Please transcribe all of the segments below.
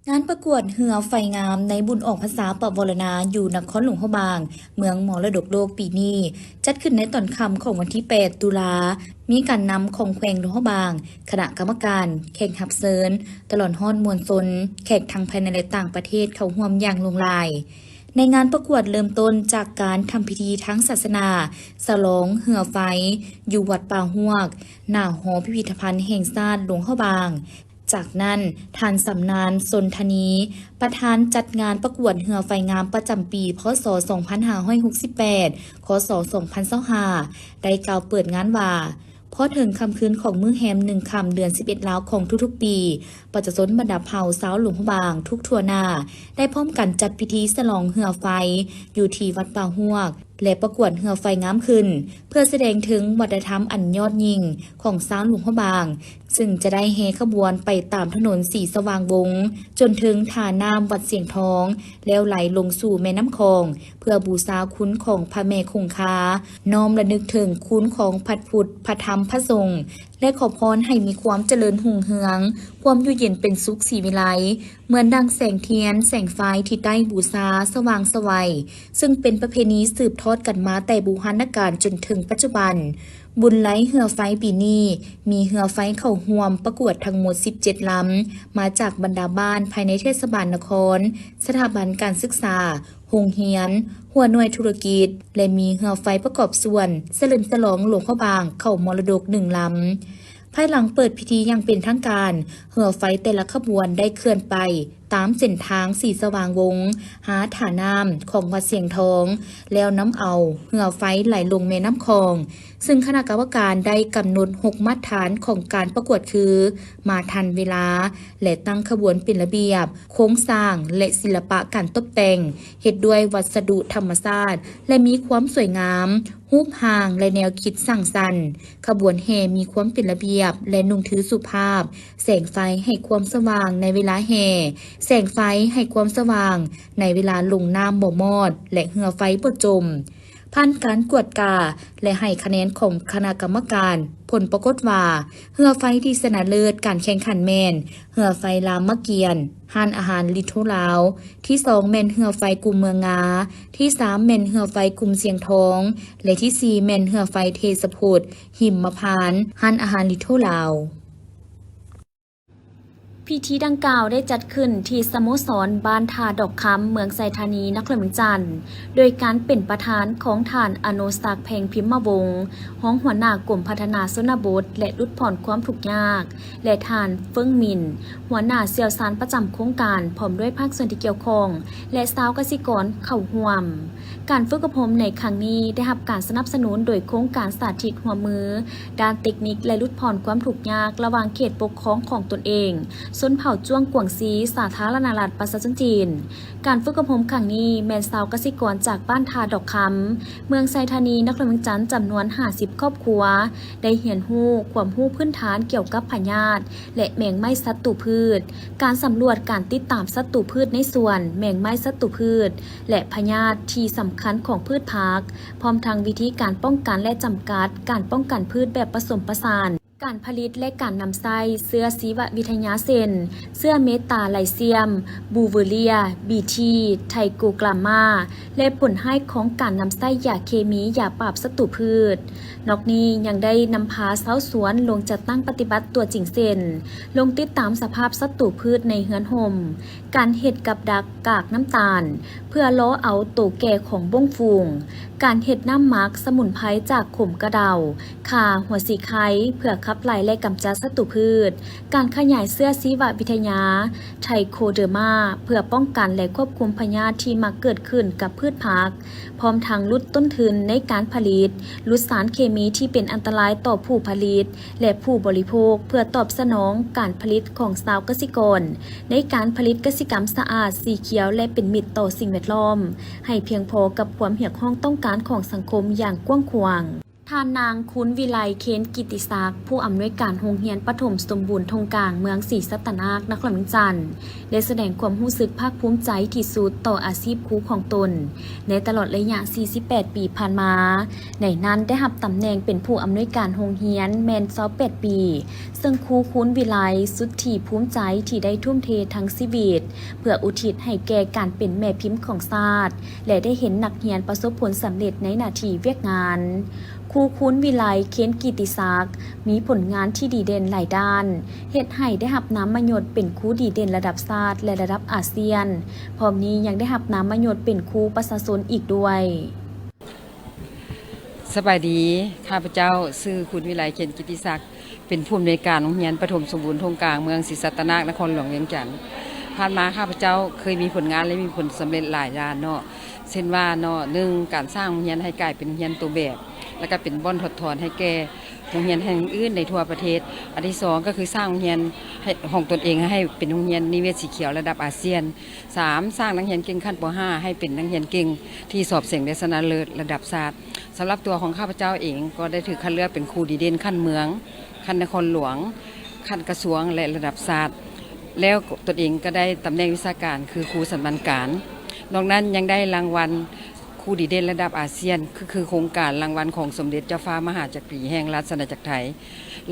ງານປະກວດເຮືອໄຟງາມໃນບຸນອອກພັນສາປະວໍລະນາ ຢູ່ນະຄອນຫຼວງພະບາງ ເມືອງມໍລະດົກໂລກປີນີ້ ຈັດຂຶ້ນໃນຕອນຄ່ຳຂອງວັນທີແປດ ຕຸລາ, ມີການນຳຂອງແຂວງຫຼວງພະບາງ, ຄະນະກຳມະການ, ແຂກຮັບເຊີນ, ຕະຫຼອດຮອດມວນຊົນ, ແຂກທັງພາຍໃນ ແລະ ຕ່າງປະເທດເຂົ້າຮ່ວມຢ່າງຫຼວງຫຼາຍ. ໃນງານປະກວດເລີ່ມຕົ້ນຈາກການທຳພິທີທາງສາສະໜາ ສະຫຼອງເຮືອໄຟ ຢູ່ວັດປ່າຮວກ ໜ້າຫໍພິພິທະພັນແຫ່ງຊາດຫຼວງພະບາງ. ຈາກນັ້ນ, ທ່ານ ສຳນານ ຊົນທະນີ ປະທານຈັດງານປະກວດເຮືອໄຟງາມປະຈຳປີ ພ.ສ. ສອງພັນຫ້າຮ້ອຍຫົກສິບແປດ ຄ.ສ. ສອງພັນຊາວຫ້າ ໄດ້ກ່າວເປີດງານວ່າ, ພໍເຖິງຄ່ຳຄືນຂອງມື້ແຮມໜຶ່ງຄ່ຳເດືອນສິບເອັດລາວຂອງທຸກໆປີ, ປະຊາຊົນບັນດາເຜົ່າຊາວຫຼວງພະບາງທຸກທົ່ວໜ້າ ໄດ້ພ້ອມກັນຈັດພິທີສະຫຼອງເຮືອໄຟຢູ່ທີ່ວັດປ່າຮວກ ແລະ ປະກວດເຮືອໄຟງາມຂຶ້ນ ເພື່ອສະແດງເຖິງວັດທະນະທຳອັນຍອດຍິ່ງຂອງຊາວຫຼວງພະບາງ, ຊຶ່ງຈະໄດ້ແຫ່ຂະບວນໄປຕາມຖະໜົນສີສະຫວ່າງວົງ ຈົນເຖິງທ່ານ້ຳວັດຊຽງທອງ ແລ້ວໄຫຼລົງສູ່ແມ່ນ້ຳຂອງ ເພື່ອບູຊາຄຸນຂອງພະແມ່ຄົງຄາ, ນ້ອມລະນຶກເຖິງຄຸນຂອງພະພຸດ, ພະທຳ, ພະສົງ ແລະ ຂໍພອນໃຫ້ມີຄວາມຈະເລີນຮຸ່ງເຮືອງ, ຄວາມຢູ່ເຢັນເປັນສຸກສີວິໄລ, ເໝືອນດັ່ງແສງທຽນ, ແສງໄຟທີ່ໄດ້ບູຊາສະຫວ່າງໄສວ, ຊຶ່ງເປັນປະເພນີສືບທອດກັນມາແຕ່ບູຮານນະການຈົນເຖິງປັດຈຸບັນ. ບຸນໄລ່ເຮືອໄຟປີນີ້ ມີເຮືອໄຟເຂົ້າຮ່ວມປະກວດທັງໝົດສິບເຈັດລຳ ມາຈາກບັນດາບ້ານພາຍໃນເທດສະບານນະຄອນ, ສະຖາບັນການສຶກສາ, ໂຮງຮຽນ, ຫົວໜ່ວຍທຸລະກິດ ແລະ ມີເຮືອໄຟປະກອບສ່ວນສະເຫຼີມສະຫຼອງຫຼວງພະບາງເຂົ້າມໍລະດົກໜຶ່ງລຳ. ພາຍຫຼັງເປີດພິທີຢ່າງເປັນທາງການ, ເຮືອໄຟແຕ່ລະຂະບວນໄດ້ເຄື່ອນໄປຕາມເສັ້ນທາງສີສະຫວ່າງວົງ ຫາທ່ານ້ຳຂອງວັດຊຽງທອງ, ແລ້ວນຳເອົາເຮືອໄຟໄຫຼລົງແມ່ນ້ຳຂອງ, ຊຶ່ງຄະນະກຳມະການໄດ້ກຳນົດຫົກມາດຖານຂອງການປະກວດຄື ມາທັນເວລາ ແລະ ຕັ້ງຂະບວນເປັນລະບຽບ, ໂຄງສ້າງ ແລະ ສິລະປະການຕົບແຕ່ງ ເຮັດດ້ວຍວັດສະດຸທຳມະຊາດ ແລະ ມີຄວາມສວຍງາມ, ຮູບຮ່າງ ແລະ ແນວຄິດສ້າງສັນ. ຂະບວນແຫ່ມີຄວາມເປັນລະບຽບ ແລະ ນຸ່ງຖືສຸພາບ, ແສງໄຟໃຫ້ຄວາມສະຫວ່າງໃນເວລາແຫ່, ແສງໄຟໃຫ້ຄວາມສະຫວ່າງໃນເວລາລົງນ້ຳບໍ່ມອດ ແລະ ເຮືອໄຟບໍ່ຈົມ. ຜ່ານການກວດກາ ແລະ ໃຫ້ຄະແນນຂອງຄະນະກຳມະການ, ຜົນປາກົດວ່າ ເຮືອໄຟທີ່ຊະນະເລີດການແຂ່ງຂັນແມ່ນ ເຮືອໄຟລາມມະກຽນ ຮ້ານອາຫານລິໂທລາວ, ທີສອງແມ່ນເຮືອໄຟກຸ່ມເມືອງງາ, ທີສາມແມ່ນເຮືອໄຟກຸ່ມຊຽງທອງ ແລະ ທີສີ່ແມ່ນເຮືອໄຟເທສະພົດ ຫິມມະພານ ຮ້ານອາຫານລິໂທລາວ. ພິທີດັ່ງກ່າວໄດ້ຈັດຂຶ້ນທີ່ສະໂມສອນບ້ານທ່າດອກຄຳ ເມືອງໄຊທານີ ນະຄອນຫຼວງວຽງຈັນ ໂດຍການເປັນປະທານຂອງທ່ານ ອະນຸສັກ ແພງພິມມະວົງ ຮອງຫົວໜ້າກົມພັດທະນາຊົນນະບົດ ແລະ ຫຼຸດຜ່ອນຄວາມທຸກຍາກ ແລະ ທ່ານ ເຟິງມິນ ຫົວໜ້າຊ່ຽວຊານປະຈຳໂຄງການ ພ້ອມດ້ວຍພາກສ່ວນທີ່ກ່ຽວຂ້ອງ ແລະ ຊາວກະສິກອນເຂົ້າຮ່ວມ. ການຝຶກອົບຮົມໃນຄັ້ງນີ້ໄດ້ຮັບການສະໜັບສະໜູນໂດຍໂຄງການສາທິດຮ່ວມມືດ້ານເຕັກນິກ ແລະ ຫຼຸດຜ່ອນຄວາມທຸກຍາກລະຫວ່າງເຂດປົກຄອງຂອງຕົນເອງ ຊົນເຜົ່າຈວງກວາງຊີ ສາທາລະນະລັດປະຊາຊົນຈີນ. ການຝຶກອົບຮົມຄັ້ງນີ້ແມ່ນຊາວກະສິກອນຈາກບ້ານທ່າດອກຄຳ ເມືອງໄຊທານີ ນະຄອນຫຼວງວຽງຈັນ ຈຳນວນຫ້າສິບຄອບຄົວ ໄດ້ຮຽນຮູ້ຄວາມຮູ້ພື້ນຖານກ່ຽວກັບພະຍາດ ແລະ ແມງໄມ້ສັດຕູພືດ, ການສຳຫຼວດການຕິດຕາມສັດຕູພືດໃນສວນ, ແມງໄມ້ສັດຕູພືດ ແລະ ພະຍາດທີ່ສຳຄັນຂອງພືດຜັກ, ພ້ອມທັງວິທີການປ້ອງກັນ ແລະ ຈຳກັດການປ້ອງກັນພືດແບບປະສົມປະສານ, ການຜະລິດ ແລະ ການນຳໃຊ້ເຊື້ອຊີວະວິທະຍາ ເຊັ່ນ ເຊື້ອເມຕາໄລຊຽມ, ບູເວີເລຍ, ບີທີ, ໄທໂກກຣາມມາ ແລະ ຜົນຮ້າຍຂອງການນຳໃຊ້ຢາເຄມີ, ຢາປາບສັດຕູພືດ. ນອກນີ້ຍັງໄດ້ນຳພາຊາວສວນລົງຈັດຕັ້ງປະຕິບັດຕົວຈິງ ເຊັ່ນ ລົງຕິດຕາມສະພາບສັດຕູພືດໃນເຮືອນຮົ່ມ, ການເຮັດກັບດັກກາກນ້ຳຕານ ເພື່ອລໍເອົາໂຕແກ່ຂອງບົ້ງຝູງ, ການເຮັດນ້ຳໝັກສະໝຸນໄພຈາກຂົມກະເດົາ, ຂ່າ, ຫົວສີໄຄ ເພື່ອຂັບໄລ່ ແລະ ກຳຈັດສັດຕູພືດ, ການຂະຫຍາຍເຊື້ອຊີວະວິທະຍາ ໄທໂຄເດີມາ ເພື່ອປ້ອງກັນ ແລະ ຄວບຄຸມພະຍາດທີ່ມັກເກີດຂຶ້ນກັບພືດຜັກ, ພ້ອມທັງຫຼຸດຕົ້ນທຶນໃນການຜະລິດ, ຫຼຸດສານເຄມີທີ່ເປັນອັນຕະລາຍຕໍ່ຜູ້ຜະລິດ ແລະ ຜູ້ບໍລິໂພກ ເພື່ອຕອບສະໜອງການຜະລິດຂອງຊາວກະສິກອນ ໃນການຜະລິດກະສິກຳສະອາດ, ສີຂຽວ ແລະ ເປັນມິດຕໍ່ສິ່ງແວດລ້ອມ ໃຫ້ພຽງພໍກັບຄວາມຮຽກຮ້ອງຕ້ອງການຂອງສັງຄົມຢ່າງກວ້າງຂວາງ. ທ່ານນາງ ຄູນວິໄລ ເຄນກິດຕິສັກ ຜູ້ອຳນວຍການໂຮງຮຽນປະຖົມສົມບູນທົ່ງກາງ ເມືອງສີສັດຕະນາກ ນະຄອນຫຼວງວຽງຈັນ ໄດ້ສະແດງຄວາມຮູ້ສຶກພາກພູມໃຈທີ່ສຸດຕໍ່ອາຊີບຄູຂອງຕົນ ໃນຕະຫຼອດໄລຍະສີ່ສິບແປດປີຜ່ານມາ. ໃນນັ້ນໄດ້ຮັບຕຳແໜ່ງເປັນຜູ້ອຳນວຍການໂຮງຮຽນແມ່ນຊາວແປດປີ, ເຊິ່ງຄູ ຄູນວິໄລ ສຸດທີ່ພູມໃຈທີ່ໄດ້ທຸ່ມເທທັງຊີວິດ ເພື່ອອຸທິດໃຫ້ແກ່ການເປັນແມ່ພິມຂອງຊາດ ແລະ ໄດ້ເຫັນນັກຮຽນປະສົບຜົນສຳເລັດໃນໜ້າທີ່ວຽກງານ. ຄູ ຄູນວິໄລ ເຄນກິດຕິສັກ ມີຜົນງານທີ່ດີເດັ່ນຫຼາຍດ້ານ, ເຮັດໃຫ້ໄດ້ຮັບນາມມະຍົດເປັນຄູດີເດັ່ນລະດັບຊາດ ແລະ ລະດັບອາຊຽນ. ພ້ອມນີ້ຍັງໄດ້ຮັບນາມມະຍົດເປັນຄູປະຊາຊົນອີກດ້ວຍ. ສະບາຍດີ, ຂ້າພະເຈົ້າຊື່ ຄູນວິໄລ ເຄນກິດຕິສັກ ເປັນຜູ້ອຳນວຍການໂຮງຮຽນປະຖົມສົມບູນທົ່ງກາງ ເມືອງສີສັດຕະນາກ ນະຄອນຫຼວງວຽງຈັນ. ຜ່ານມາຂ້າພະເຈົ້າເຄີຍມີຜົນງານ ແລະ ມີຜົນສຳເລັດຫຼາຍດ້ານເນາະ, ເຊັ່ນວ່າເນາະ ໜຶ່ງ ການສ້າງໂຮງຮຽນໃຫ້ກາຍເປັນໂຮງຮຽນໂຕແບບ ແລະ ກະເປັນບ່ອນຖອດຖອນໃຫ້ແກ່ໂຮງຮຽນແຫ່ງອື່ນໃນທົ່ວປະເທດ. ອັນທີສອງ ກະຄືສ້າງໂຮງຮຽນໃຫ້ ຂອງຕົນເອງໃຫ້ເປັນໂຮງຮຽນນິເວດສີຂຽວລະດັບອາຊຽນ. ສາມ ສ້າງນັກຮຽນເກັ່ງຂັ້ນ ປໍຫ້າ ໃຫ້ເປັນນັກຮຽນເກັ່ງທີ່ສອບເສັງໄດ້ຊະນະເລີດລະດັບຊາດ. ສຳລັບຕົວຂອງຂ້າພະເຈົ້າເອງກໍໄດ້ຖືກຄັດເລືອກເປັນຄູດີເດັ່ນຂັ້ນເມືອງ, ຂັ້ນນະຄອນຫຼວງ, ຂັ້ນກະຊວງ ແລະ ລະດັບຊາດ, ແລ້ວຕົນເອງກໍໄດ້ຕຳແໜ່ງວິຊາການຄືຄູສັນບັນການ. ນອກນັ້ນຍັງໄດ້ລາງວັນຄູດີເດັ່ນລະດັບອາຊຽນ ຄື ຄືໂຄງການລາງວັນຂອງສົມເດັດເຈົ້າຟ້າມະຫາຈັກກະລີແຫ່ງລາຊະອານາຈັກໄທ.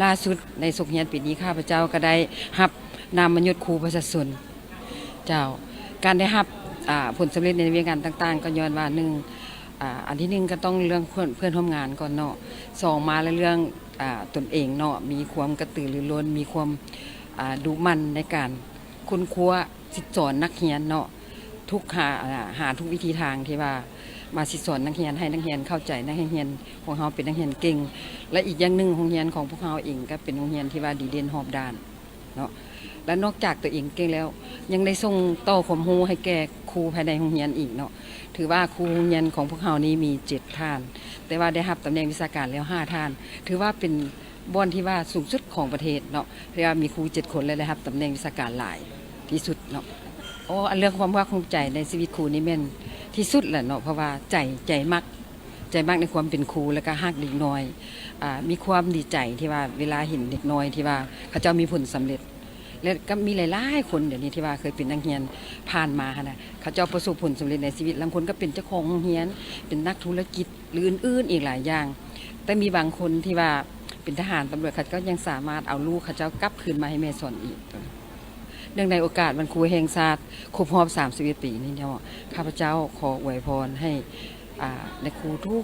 ລ່າສຸດໃນສົກຮຽນປີນີ້ ຂ້າພະເຈົ້າກໍໄດ້ຮັບນາມມະຍົດຄູປະຊາຊົນ. ເຈົ້າ, ການໄດ້ຮັບ ອາ ຜົນສຳເລັດໃນວຽກງານຕ່າງໆ ກໍຍ້ອນວ່າ ໜຶ່ງ ອາ ອັນທີໜຶ່ງ ກໍຕ້ອງເລື່ອງເພື່ອນ ເພື່ອນຮ່ວມງານກ່ອນເນາະ, ສອງ ມາແລ້ວເລື່ອງ ອາ ຕົນເອງເນາະ ມີຄວາມກະຕືລືລົ້ນ ມີຄວາມ ອາ ດຸໝັ່ນໃນການຄົ້ນຄວ້າ ສິດສອນນັກຮຽນເນາະ, ທຸກ ຫາ ຫາທຸກວິທີທາງທີ່ວ່າມາສິດສອນນັກຮຽນ ໃຫ້ນັກຮຽນເຂົ້າໃຈ, ໃຫ້ນັກຮຽນຂອງເຮົາເປັນນັກຮຽນເກັ່ງ. ແລະ ອີກຢ່າງໜຶ່ງ ໂຮງຮຽນຂອງພວກເຮົາເອງກໍເປັນໂຮງຮຽນທີ່ວ່າດີເດັ່ນຮອບດ້ານເນາະ, ແລະ ນອກຈາກຕົວເອງເກັ່ງແລ້ວ ຍັງໄດ້ສົ່ງຕໍ່ຄວາມຮູ້ໃຫ້ແກ່ຄູພາຍໃນໂຮງຮຽນອີກເນາະ. ຖືວ່າຄູໂຮງຮຽນຂອງພວກເຮົານີ້ມີເຈັດທ່ານ, ແຕ່ວ່າໄດ້ຮັບຕຳແໜ່ງວິຊາການແລ້ວຫ້າທ່ານ, ຖືວ່າເປັນບ່ອນທີ່ວ່າສູງສຸດຂອງປະເທດເນາະ, ທີ່ວ່າມີຄູເຈັດຄົນ ແລະ ໄດ້ຮັບຕຳແໜ່ງວິຊາການຫຼາຍ ທີ່ສຸດເນາະ. ໂອ້ ອັນເລື່ອງຄວາມພາກພູມໃຈໃນຊີວິດຄູນີ້ແມ່ນທີ່ສຸດແຫຼະເນາະ, ເພາະວ່າໃຈ ໃຈມັກ ໃຈມັກໃນຄວາມເປັນຄູ ແລະກະຮັກເດັກນ້ອຍ, ອາ ມີຄວາມດີໃຈທີ່ວ່າເວລາເຫັນເດັກນ້ອຍທີ່ວ່າເຂົາເຈົ້າມີຜົນສຳເລັດ, ແລະກະມີຫຼາຍໆຄົນດຽວນີ້ທີ່ວ່າເຄີຍເປັນນັກຮຽນຜ່ານມາຫັ້ນນະ, ເຂົາເຈົ້າປະສົບຜົນສຳເລັດໃນຊີວິດ, ລາງຄົນກະເປັນເຈົ້າຂອງໂຮງຮຽນ, ເປັນນັກທຸລະກິດ ຫຼື ອື່ນໆອີກຫຼາຍຢ່າງ. ແຕ່ມີບາງຄົນທີ່ວ່າເປັນທະຫານຕຳຫຼວດ, ເຂົາເຈົ້າຍັງສາມາດເອົາລູກເຂົາເຈົ້າກັບຄືນມາໃຫ້ແມ່ສອນອີກ. ເນື່ອງໃນໂອກາດວັນຄູແຫ່ງຊາດຄົບຮອບສາມສິບເອັດປີນີ້ເນາະ, ຂ້າພະເຈົ້າຂໍອວຍພອນໃຫ້ ອາ ແລະ ຄູ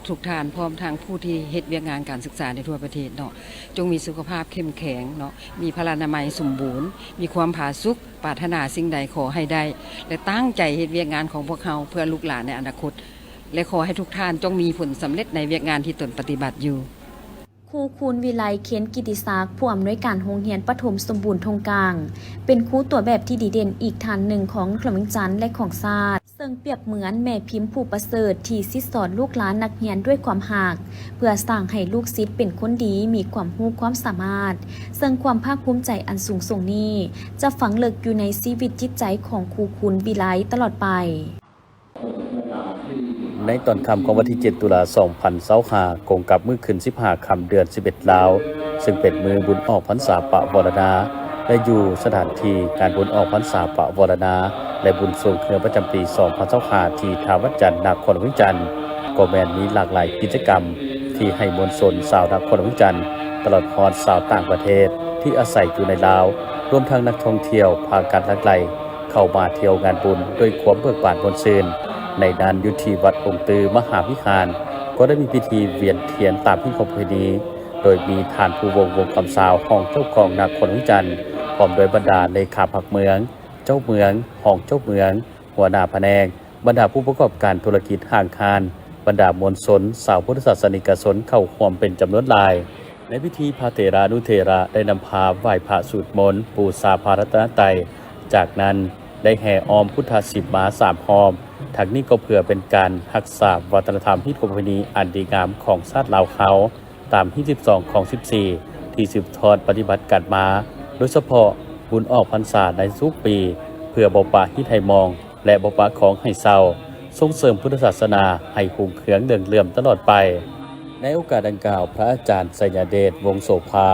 ທຸກໆທ່ານ ພ້ອມທັງຜູ້ທີ່ເຮັດວຽກງານການສຶກສາໃນທົ່ວປະເທດເນາະ, ຈົ່ງມີສຸຂະພາບເຂັ້ມແຂງເນາະ, ມີພະລານາໄມສົມບູນ, ມີຄວາມຜາສຸກ, ປາດຖະໜາສິ່ງໃດຂໍໃຫ້ໄດ້ ແລະ ຕັ້ງໃຈເຮັດວຽກງານຂອງພວກເຮົາເພື່ອລູກຫຼານໃນອະນາຄົດ. ແລະ ຂໍໃຫ້ທຸກທ່ານຈົ່ງມີຜົນສຳເລັດໃນວຽກງານທີ່ຕົນປະຕິບັດຢູ່. ຄູ ຄູນວິໄລ ເຄນກິດຕິສັກ ຜູ້ອຳນວຍການໂຮງຮຽນປະຖົມສົມບູນທົ່ງກາງ ເປັນຄູຕົວແບບທີ່ດີເດັ່ນອີກທ່ານໜຶ່ງຂອງນະຄອນຫຼວງວຽງຈັນ ແລະ ຂອງຊາດ, ເຊິ່ງປຽບເໝືອນແມ່ພິມຜູ້ປະເສີດທີ່ສິດສອນລູກຫຼານນັກຮຽນດ້ວຍຄວາມຮັກ ເພື່ອສ້າງໃຫ້ລູກສິດເປັນຄົນດີ, ມີຄວາມຮູ້ຄວາມສາມາດ, ເຊິ່ງຄວາມພາກພູມໃຈອັນສູງສົ່ງນີ້ ຈະຝັງເລິກຢູ່ໃນຊີວິດຈິດໃຈຂອງຄູ ຄູນວິໄລ ຕະຫຼອດໄປ. ໃນຕອນຄ່ຳຂອງວັນທີເຈັດ ຕຸລາ ສອງພັນຊາວຫ້າ ກົງກັບມື້ຂຶ້ນສິບຫ້າຄ່ຳເດືອນສິບເອັດລາວ, ເຊິ່ງເປັນມື້ບຸນອອກພັນສາປະວາລະນາ ແລະ ຢູ່ສະຖານທີ່ງານບຸນອອກພັນສາປະວາລະນາ ແລະ ບຸນຊ່ວງເຮືອປະຈຳປີສອງພັນຊາວຫ້າ ທີ່ທ່າວັດຈັນ ນະຄອນຫຼວງວຽງຈັນ, ກໍແມ່ນມີຫຼາກຫຼາຍກິດຈະກຳທີ່ໃຫ້ມວນຊົນຊາວນະຄອນຫຼວງວຽງຈັນ ຕະຫຼອດຮອດຊາວຕ່າງປະເທດທີ່ອາໄສຢູ່ໃນລາວ, ລວມທັງນັກທ່ອງທ່ຽວ ພາກັນຫຼັ່ງໄຫຼ ເຂົ້າມາທ່ຽວງານບຸນດ້ວຍຄວາມເບີກບານມ່ວນຊື່ນ. ໃນນັ້ນ ຢູ່ທີ່ວັດອົງຕື້ມະຫາວິຫານ ກໍໄດ້ມີພິທີວຽນທຽນຕາມຮີດຂອງປະເພນີ, ໂດຍມີທ່ານ ພູວົງ ວົງຄຳຊາວ ຮອງເຈົ້າຄອງນະຄອນຫຼວງວຽງຈັນ ພ້ອມດ້ວຍບັນດາເລຂາພັກເມືອງ, ເຈົ້າເມືອງ, ຮອງເຈົ້າເມືອງ, ຫົວໜ້າພະແນກ, ບັນດາຜູ້ປະກອບການທຸລະກິດຫ້າງຮ້ານ, ບັນດາມວນຊົນ, ຊາວພຸດທະສາສະນິກະຊົນເຂົ້າຮ່ວມເປັນຈຳນວນຫຼາຍ. ໃນພິທີ ພະເຖລານຸເຖລະໄດ້ນຳພາໄຫວ້ພະສູດມົນ, ບູຊາພະລັດຕະນະໄຕ, ຈາກນັ້ນໄດ້ແຫ່ອ້ອມພຸດທະສີມາສາມຮອບ. ທັງນີ້ກໍເພື່ອເປັນການຮັກສາວັດທະນະທຳຮີດຄອງປະເພນີອັນດີງາມຂອງຊາດລາວເຮົາ, ຕາມຮີດສິບສອງຄອງສິບສີ່ ທີ່ສືບທອດປະຕິບັດກັນມາ, ໂດຍສະເພາະບຸນອອກພັນສາໃນທຸກປີ, ເພື່ອບໍ່ປະຮີດໃຫ້ມອງ ແລະ ບໍ່ປະຄອງໃຫ້ເສົ້າ, ສົ່ງເສີມພຸດທະສາສະໜາໃຫ້ຮຸ່ງເຮືອງເຫຼືອງເຫຼື້ອມຕະຫຼອດໄປ. ໃນໂອກາດດັ່ງກ່າວ, ພະອາຈານ ໄຊຍະເດດ ວົງໂສພາ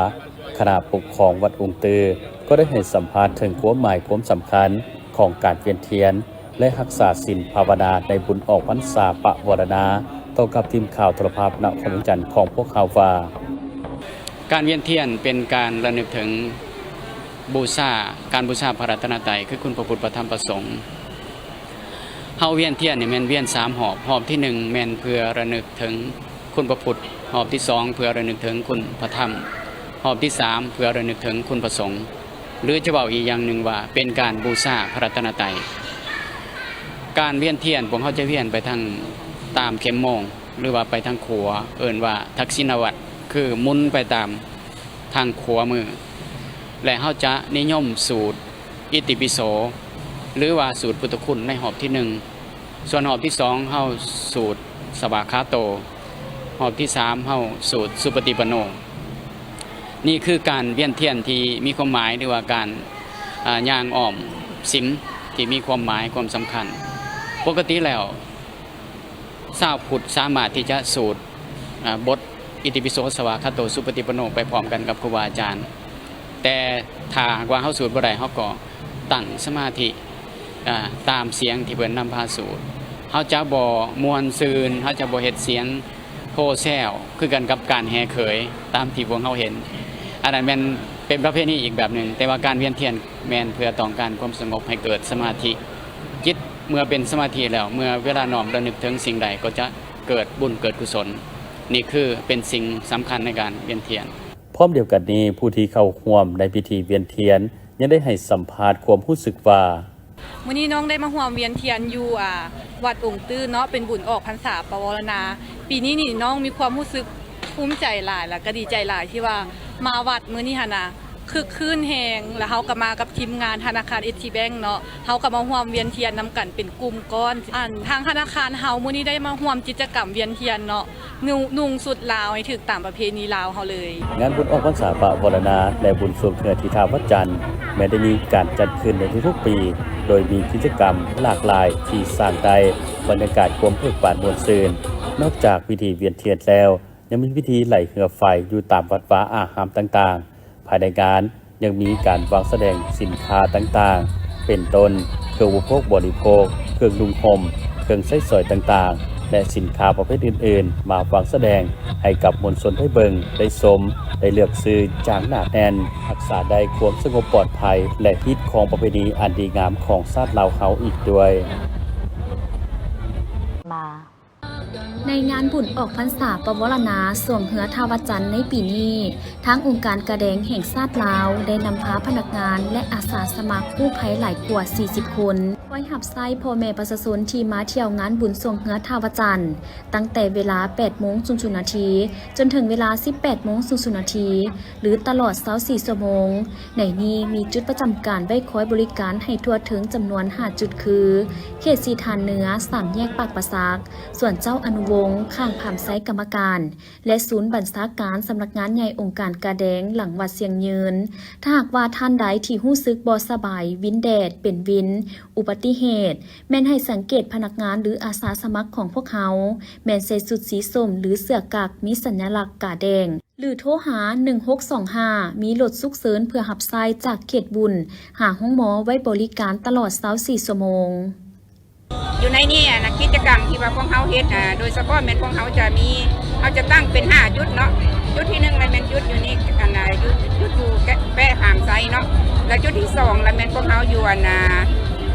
ຄະນະປົກຄອງວັດອົງຕື້ ກໍໄດ້ໃຫ້ສຳພາດເຖິງຄວາມໝາຍຄວາມສຳຄັນຂອງການວຽນທຽນ ແລະ ຮັກສາສິນພາວະນາໃນບຸນອອກພັນສາປະວາລະນາ ຕໍ່ກັບທີມຂ່າວໂທລະພາບນະຄອນຫຼວງວຽງຈັນຂອງພວກເຮົາວ່າ, ການວຽນທຽນເປັນການລະນຶກເຖິງບູຊາ, ການບູຊາພະລັດຕະນະໄຕ ຄືຄຸນພະພຸດ ພະທຳ ພະສົງ. ເຮົາວຽນທຽນນີ້ແມ່ນວຽນສາມຮອບ, ຮອບທີໜຶ່ງແມ່ນເພື່ອລະນຶກເຖິງຄຸນພະພຸດ, ຮອບທີສອງເພື່ອລະນຶກເຖິງຄຸນພະທຳ, ຮອບທີສາມເພື່ອລະນຶກເຖິງຄຸນພະສົງ. ຫຼືຈະເວົ້າອີກຢ່າງໜຶ່ງວ່າ ເປັນການບູຊາພະລັດຕະນະໄຕ. ການວຽນທຽນ ພວກເຮົາຈະວຽນໄປທາງຕາມເຂັມໂມງ ຫຼືວ່າໄປທາງຂວາ, ເອີ້ນວ່າທັກສິນະວັດ, ຄືໝູນໄປຕາມທາງຂວາມື, ແລະ ເຮົາຈະນິຍົມສູດອິຕິປິໂສ ຫຼືວ່າສູດພຸດທະຄຸນໃນຮອບທີໜຶ່ງ. ສ່ວນຮອບທີສອງ ເຮົາສູດສະວາຄາໂຕ, ຮອບທີສາມ ເຮົາສູດສຸປະຕິປັນໂນ. ນີ້ຄືການວຽນທຽນທີ່ມີຄວາມໝາຍ ຫຼືວ່າການ ອາ ຍ່າງອ້ອມສິມທີ່ມີຄວາມໝາຍຄວາມສຳຄັນ. ປົກກະຕິແລ້ວ ຊາວພຸດສາມາດທີ່ຈະສູດ ອາ ບົດອິຕິປິໂສ ສະວາຄາໂຕ ສຸປະຕິປັນໂນ ໄປພ້ອມກັນກັບຄູບາອາຈານ, ແຕ່ຖ້າຫາກວ່າເຮົາສູດບໍ່ໄດ້ ເຮົາກໍຕັ້ງສະມາທິ ອາ ຕາມສຽງທີ່ເພິ່ນນຳພາສູດ. ເຮົາຈະບໍ່ມ່ວນຊື່ນ, ເຮົາຈະບໍ່ເຮັດສຽງໂຮແຊວ ຄືກັນກັບການແຫ່ເຂີຍຕາມທີ່ພວກເຮົາເຫັນ. ອັນນັ້ນແມ່ນເປັນປະເພນີອີກແບບໜຶ່ງ, ແຕ່ວ່າການວຽນທຽນແມ່ນເພື່ອຕ້ອງການຄວາມສະຫງົບໃຫ້ເກີດສະມາທິ. ຈິດເມື່ອເປັນສະມາທິແລ້ວ, ເມື່ອເວລານ້ອມລະນຶກເຖິງສິ່ງໃດກໍຈະເກີດບຸນເກີດກຸສົນ. ນີ້ຄືເປັນສິ່ງສຳຄັນໃນການວຽນທຽນ. ພ້ອມດຽວກັນນີ້, ຜູ້ທີ່ເຂົ້າຮ່ວມໃນພິທີວຽນທຽນ ຍັງໄດ້ໃຫ້ສຳພາດຄວາມຮູ້ສຶກວ່າ, ມື້ນີ້ນ້ອງໄດ້ມາຮ່ວມວຽນທຽນຢູ່ ອາ ວັດອົງຕື້ເນາະ, ເປັນບຸນອອກພັນສາປະວາລະນາ. ປີນີ້ນີ້ນ້ອງມີຄວາມຮູ້ສຶກພູມໃຈຫຼາຍ ແລ້ວກໍດີໃຈຫຼາຍທີ່ວ່າມາວັດມື້ນີ້ຫັ້ນນະ, ຄຶກຄື້ນແຮງ. ແລ້ວເຮົາກໍມາກັບທີມງານທະນາຄານເອສທີແບັງເນາະ, ເຮົາກໍມາຮ່ວມວຽນທຽນນຳກັນເປັນກຸ່ມກ້ອນ. ອັນ ທາງທະນາຄານເຮົາມື້ນີ້ໄດ້ມາຮ່ວມກິດຈະກຳວຽນທຽນເນາະ, ນຸ່ງ ນຸ່ງຊຸດລາວໃຫ້ຖືກຕາມປະເພນີລາວເຮົາເລີຍ. ງານບຸນອອກພັນສາປະວາລະນາ ແລະ ບຸນຊ່ວງເຮືອທີ່ທ່າພະຈັນ ແມ່ນໄດ້ມີການຈັດຂຶ້ນໃນທຸກໆປີ, ໂດຍມີກິດຈະກຳຫຼາກຫຼາຍທີ່ສ້າງໄດ້ບັນຍາກາດຄວາມເບີກບານມ່ວນຊື່ນ. ນອກຈາກພິທີວຽນທຽນແລ້ວ, ຍັງມີພິທີໄຫຼເຮືອໄຟຢູ່ຕາມວັດວາອາຮາມຕ່າງໆ. ພາຍໃນງານຍັງມີການວາງສະແດງສິນຄ້າຕ່າງໆ ເປັນຕົ້ນ ເຄື່ອງອຸປະໂພກບໍລິໂພກ, ເຄື່ອງນຸ່ງຫົ່ມ, ເຄື່ອງໃຊ້ສອຍຕ່າງໆ ແລະ ສິນຄ້າປະເພດອື່ນໆ ມາວາງສະແດງໃຫ້ກັບມວນຊົນໄດ້ເບິ່ງ, ໄດ້ຊົມ, ໄດ້ເລືອກຊື້ຢ່າງໜາແໜ້ນ, ຮັກສາໄດ້ຄວາມສະຫງົບປອດໄພ ແລະ ຮີດຄອງປະເພນີອັນດີງາມຂອງຊາດລາວເຮົາອີກດ້ວຍ. ມາ ໃນງານບຸນອອກພັນສາປະວາລະນາຊ່ວງເຮືອທ່າພະຈັນໃນປີນີ້, ທາງອົງການກາແດງແຫ່ງຊາດລາວ ໄດ້ນຳພາພະນັກງານ ແລະ ອາສາສະໝັກກູ້ໄພຫຼາຍກວ່າສີ່ສິບຄົນ ຄອຍຮັບໃຊ້ພໍ່ແມ່ປະຊາຊົນທີ່ມາທ່ຽວງານບຸນຊ່ວງເຮືອທ່າພະຈັນ, ຕັ້ງແຕ່ເວລາແປດໂມງສູນນາທີ ຈົນເຖິງເວລາສິບແປດໂມງສູນນາທີ ຫຼື ຕະຫຼອດຊາວສີ່ຊົ່ວໂມງ. ໃນນີ້ມີຈຸດປະຈຳການໄວ້ຄອຍບໍລິການໃຫ້ທົ່ວເຖິງຈຳນວນຫ້າຈຸດ ຄື ເຂດສີ່ທ່ານເໜືອ, ສາມແຍກປາກປາສັກ, ສວນເຈົ້າອະນຸວົງ, ຂ້າງພາມໄຊກຳມະການ ແລະ ສູນບັນຊາການສຳນັກງານໃຫຍ່ອົງການກາແດງ ຫຼັງວັດຊຽງຍືນ. ຖ້າຫາກວ່າທ່ານໃດທີ່ຮູ້ສຶກບໍ່ສະບາຍ, ວິນແດດ, ເປັນວິນ, ອຸບັດຕິເຫດ, ແມ່ນໃຫ້ສັງເກດພະນັກງານ ຫຼື ອາສາສະໝັກຂອງພວກເຮົາ ແມ່ນໃສ່ຊຸດສີສົ້ມ ຫຼື ເສື້ອກັກມີສັນຍະລັກກາແດງ ຫຼື ໂທຫາໜຶ່ງຫົກສອງຫ້າ ມີລົດສຸກເສີນເພື່ອຮັບໃຊ້ຈາກເຂດບຸນຫາໂຮງໝໍໄວ້ບໍລິການຕະຫຼອດຊາວສີ່ຊົ່ວໂມງ. ຢູ່ໃນນີ້ ອັນ ກິດຈະກຳທີ່ວ່າພວກເຮົາເຮັດ ອາ ໂດຍສະເພາະແມ່ນພວກເຮົາຈະມີ ເຮົາຈະຕັ້ງເປັນຫ້າຈຸດເນາະ. ຈຸດທີໜຶ່ງລະແມ່ນຈຸດຢູ່ນີ້ ອັນ ອາ ຈຸດ ຈຸດຢູ່ແປະ ແປະຫາມໄຊເນາະ, ລະຈຸດທີສອງລະແມ່ນພວກເຮົາຢູ່ ອັນ ອາ